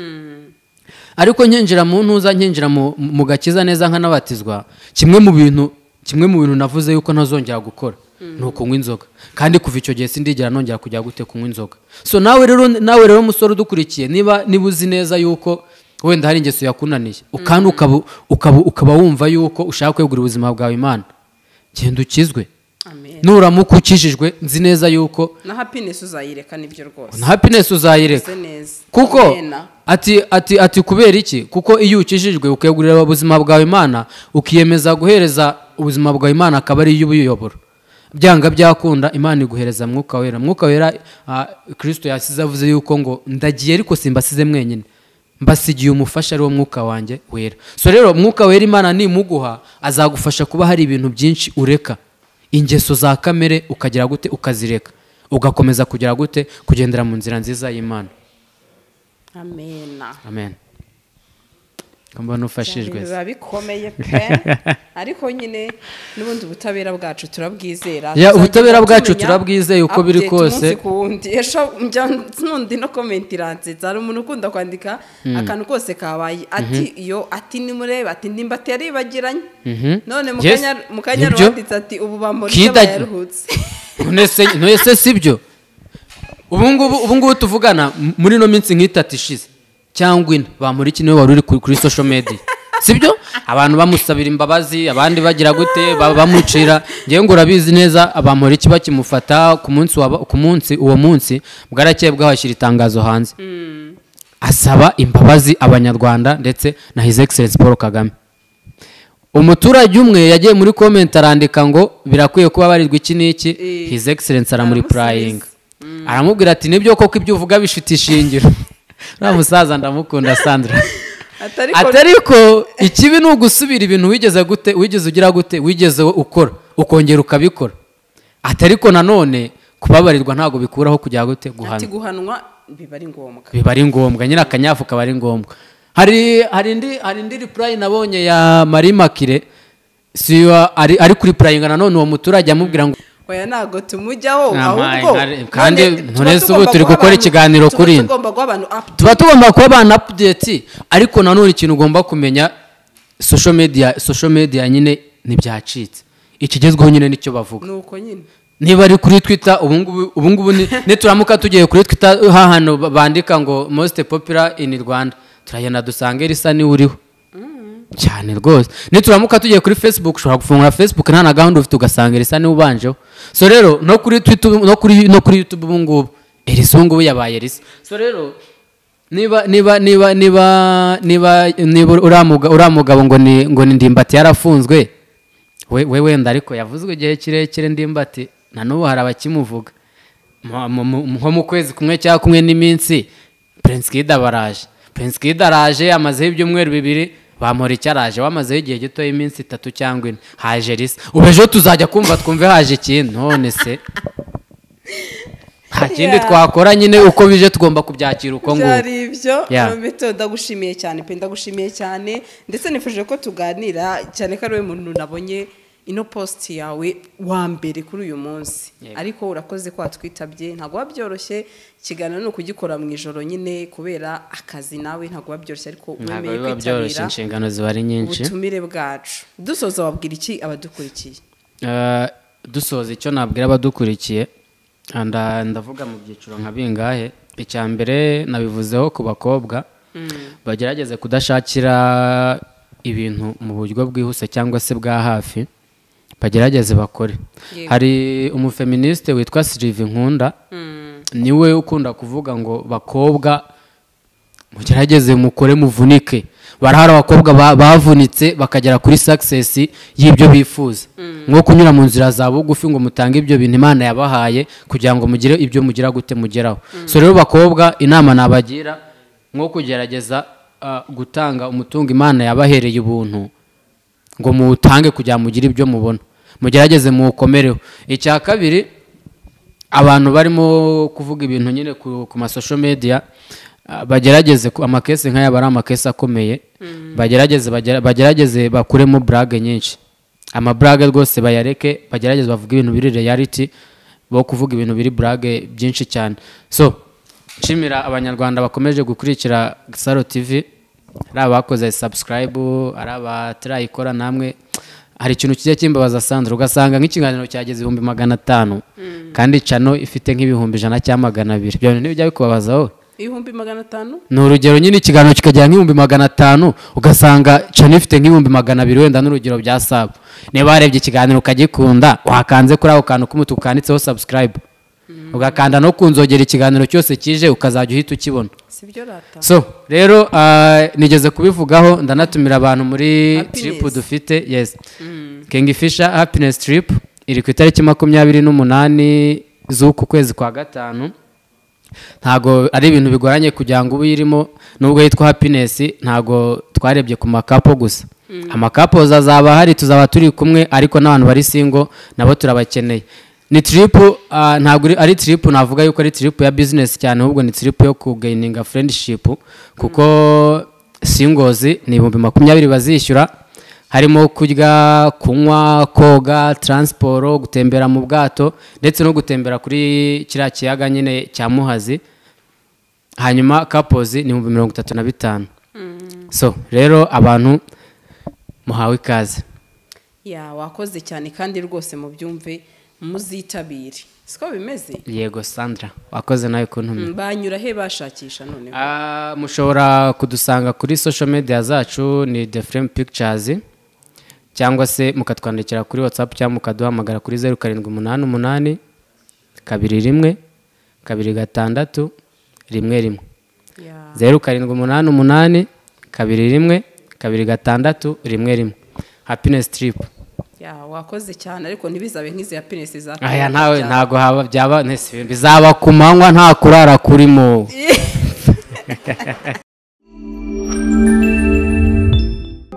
[SPEAKER 1] Ariko nkinjira mu ntuza nkinjira mu gakiza neza nkanabatizwa, kimwe mu bintu navuze yuko ntazongera gukora ni ukunywa inzoga. Kandi kuva icyo gihe sindigera nongera kujya gute kunywa inzoga. So nawe rero musore udukurikiye niba uzi neza yuko wenda hari ingeso yakunaniye ukandi ukaba wumva yuko ushaka kwegura ubuzima bwawe Imana, genda ukizwe. Nuramuka ukijijwe nzi neza yuko
[SPEAKER 2] na happiness uzayireka nibyo rwose.
[SPEAKER 1] Na happiness uzayireka. Kuko ati kubera iki? Kuko iyo ukijijwe ukegurira ubuzima bwawe Imana, ukiyemeza guhereza ubuzima bwawe Imana akaba ari y'ubuyoboro. Byanga byakunda Imana iguhereza Mwuka Wera. Mwuka Wera Kristo yasize avuze yuko ngo ndagiye ariko simbasize mwenyine, mbasigiye umufasha ari wo Mwuka wanjye Wera. So rero Mwuka Wera Imana nimuguha azagufasha kuba hari ibintu byinshi ureka, ingeso za kamere ukagira gute ukazireka, ugakomeza kugira gute kugendera mu nzira nziza y'Imana.
[SPEAKER 2] Amen.
[SPEAKER 1] Amen. Mbona ufashijwe.
[SPEAKER 2] Biba bikomeye pe. Ariko nyine n'ubundi ubutabera bwacu turabwizera.
[SPEAKER 1] Ya ubutabera bwacu turabwizeye uko biri kose.
[SPEAKER 2] Esho njya nundi no comment iransetsa. Hari umuntu ukunda kwandika akantu kose kabaye ati iyo ati nimureba ati ndimba ataribagiranye. None mukanya rwanditse ati ubu bamuri bayaruhutse.
[SPEAKER 1] None sibyo. Ubu ngubu tuvugana muri no minsi nk'itatu ishize cyangwa ine bamuri niwe wari uri kuri social media, sibyo? Abantu bamusabira imbabazi, abandi bagira gute bamucira. Ngewe ngo urabizi neza abamuri bakimufata ku munsi uwo munsi bwarakeye bwahashyira itangazo hanze asaba imbabazi abanyarwanda ndetse na His Excellency Paul Kagame. Umuturage umwe yagiye muri comment arandika ngo birakwiye kuba barirwa iki n'iki, His Excellency aramureplying aramubwira ati nibyo koko ibyo uvuga bifite ishingiro. Uriya musaza ndamukunda Sandra. Atariko ikibi ni ugusubira ibintu wigeze gute, wigeze ugira gute, wigeze ukora ukongera ukabikora. Atariko nanone kubabarirwa ntago bikuraho kujya gute guhanwa.
[SPEAKER 2] Ati guhanwa biba ari ngombwa.
[SPEAKER 1] Biba ari ngombwa nyine, akanyafu kaba ari ngombwa. Hari indi reply nabonye ya Marie Makire, siyo ari kuri replyinga nanone uwo muturage amubwira ngo
[SPEAKER 2] Oya, ntago tumujyaho.
[SPEAKER 1] Ahubwo kandi
[SPEAKER 2] none
[SPEAKER 1] ubu turi gukora ikiganiro kuri
[SPEAKER 2] tugomba guha abantu update.
[SPEAKER 1] Tuba tugomba kuba abantu update, ariko nanone ikintu ugomba kumenya, social media nyine ntibyacitse, ikigezweho nyine nicyo bavuga.
[SPEAKER 2] Nuko nyine.
[SPEAKER 1] Niba ari kuri Twitter ubungubu nituramuka tugiye kuri Twitter hahantu bandika ngo "most popular in Rwanda", turagenda dusange risa niwe uriho cyane rwose. Nituramuka tugiye kuri Facebook, ushobora gufungura Facebook nta na gahunda ufite, ugasanga Elisa niwe ubanjeho. So rero no kuri Twitter, no kuri YouTube ubungubu Elisa ubungubu yabaye Elisa. So rero niba uriya mugabo ngo ni Ndimbati yarafunzwe, we wenda, ariko yavuzwe igihe kirekire Ndimbati, na n'ubu hari abakimuvuga. Nko mu kwezi kumwe cyangwa kumwe n'iminsi, Prince Kid baraje, Prince Kid araje amazeho ibyumweru 2, bamora icyo araje wamazeho igihe gito y'iminsi 3 cyangwa 4, haje Elisa. Ubu ejo tuzajya kumva twumve haje ikindi. None se nta kindi twakora nyine? Uko bije tugomba kubyakira uko nguko.
[SPEAKER 2] Byari ibyo. Romito, ndagushimiye cyane pe, ndagushimiye cyane, ndetse nifuje ko tuganira cyane ko ari we muntu nabonye ino post yawe wa mbere kuri uyu munsi. Ariko urakoze ko watwitabye, ntabwo biba byoroshye, ikiganiro ni ukugikora mu ijoro nyine kubera akazi nawe, ntabwo biba byoroshye, ariko
[SPEAKER 1] Ntabwo
[SPEAKER 2] wemeye
[SPEAKER 1] biba byoroshye,
[SPEAKER 2] kwitabira
[SPEAKER 1] inshingano ziba ari nyinshi.
[SPEAKER 2] ubutumire bwacu. Dusoza, wabwira iki abadukurikiye?
[SPEAKER 1] Dusoza, icyo nabwira abadukurikiye, ndavuga mu byiciro nka bingahe. Icya mbere nabivuzeho ku bakobwa, bagerageze kudashakira ibintu mu buryo bwihuse cyangwa se bwa hafi, bagerageze bakore. Hari umufeministe witwa Sylvie Nkunda, niwe ukunda kuvuga ngo bakobwa mugerageze mukore muvunike. Barahari abakobwa bavunitse bakagera kuri success y'ibyo bifuza, nko kunyura mu nzira za bugufi ngo mutange ibyo bintu Imana yabahaye kugira ngo mugire ibyo mugira gute mugeraho. So rero bakobwa, inama nabagira nko kugerageza gutanga umutungo Imana yabahereye ubuntu, ngo muwutange kugira ngo mugire ibyo mubona, mugerageze muwukomereho. Icya kabiri, abantu barimo kuvuga ibintu nyine ku ma social media, bagerageze amakesi nk'aya aba ari amakesi akomeye, bagerageze bakuremo blague nyinshi. Amaburage rwose bayareke, bagerageze bavuge ibintu biri reality, bo kuvuga ibintu biri blague byinshi cyane. So nshimira Abanyarwanda bakomeje gukurikira Saro TV, ari abakoze subscribe, ari abatarayikora namwe. Hari ikintu kijya kimbabaza, Sandra, ugasanga nk'ikiganiro cyageze 500,000 kandi channel ifite nk'100,000 cyangwa 200,000. Ibyo bintu ntibijya bikubabaza wowe?
[SPEAKER 2] 500,000?
[SPEAKER 1] Ni urugero nyine, ikiganiro kikagera nk'500,000, ugasanga channel ifite nk'200,000 wenda, n'urugero bya sub. Niba warebye ikiganiro ukagikunda, wakanze kuri ako kantu k'umutuku kanditseho subscribe, ugakanda no kunzogera, ikiganiro cyose kije ukazajya uhita ukibona.
[SPEAKER 2] Sibyo rata?
[SPEAKER 1] So rero nigeze kubivugaho, ndanatumira abantu muri
[SPEAKER 2] Happiness.
[SPEAKER 1] trip dufite, yes, Kingfisher Happiness Trip iri ku itariki 28 z'uku kwezi kwa gatanu. Ntago ari ibintu bigoranye kugira ngo ube uyirimo, nubwo yitwa happiness, ntago twarebye ku ma couple gusa. Ama couples azaba ahari, tuzaba turi kumwe, ariko n'abantu bari single nabo turabakeneye. Ni trip, ntabwo ari trip navuga yuko ari trip ya business cyane, ahubwo ni trip yo kugaininga friendship, kuko singles ni 20,000 bazishyura, harimo kurya, kunywa, koga, transport, gutembera mu bwato ndetse no gutembera kuri kiriya kiyaga nyine cya Muhazi. Hanyuma couples ni 35,000. So rero abantu muhawe ikaze.
[SPEAKER 2] Ya, wakoze cyane, kandi rwose mubyumve, muzitabire, siko bimeze?
[SPEAKER 1] Yego Sandra, wakoze nawe kuntumira.
[SPEAKER 2] Banyura he bashakisha noneho?
[SPEAKER 1] Mushobora kudusanga kuri social media zacu, ni The Frame Pictures, cyangwa se mukatwandikira kuri WhatsApp cyangwa mukaduhamagara kuri 0788212611. 0788212611. Happiness Trip.
[SPEAKER 2] Ya, wakoze cyane, ariko ntibizabe nk'izi happiness za
[SPEAKER 1] Aya ntawe, ntago haba byaba ntese, bizaba ku manywa, nta kurara kurimo.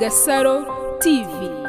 [SPEAKER 3] Gasaro TV.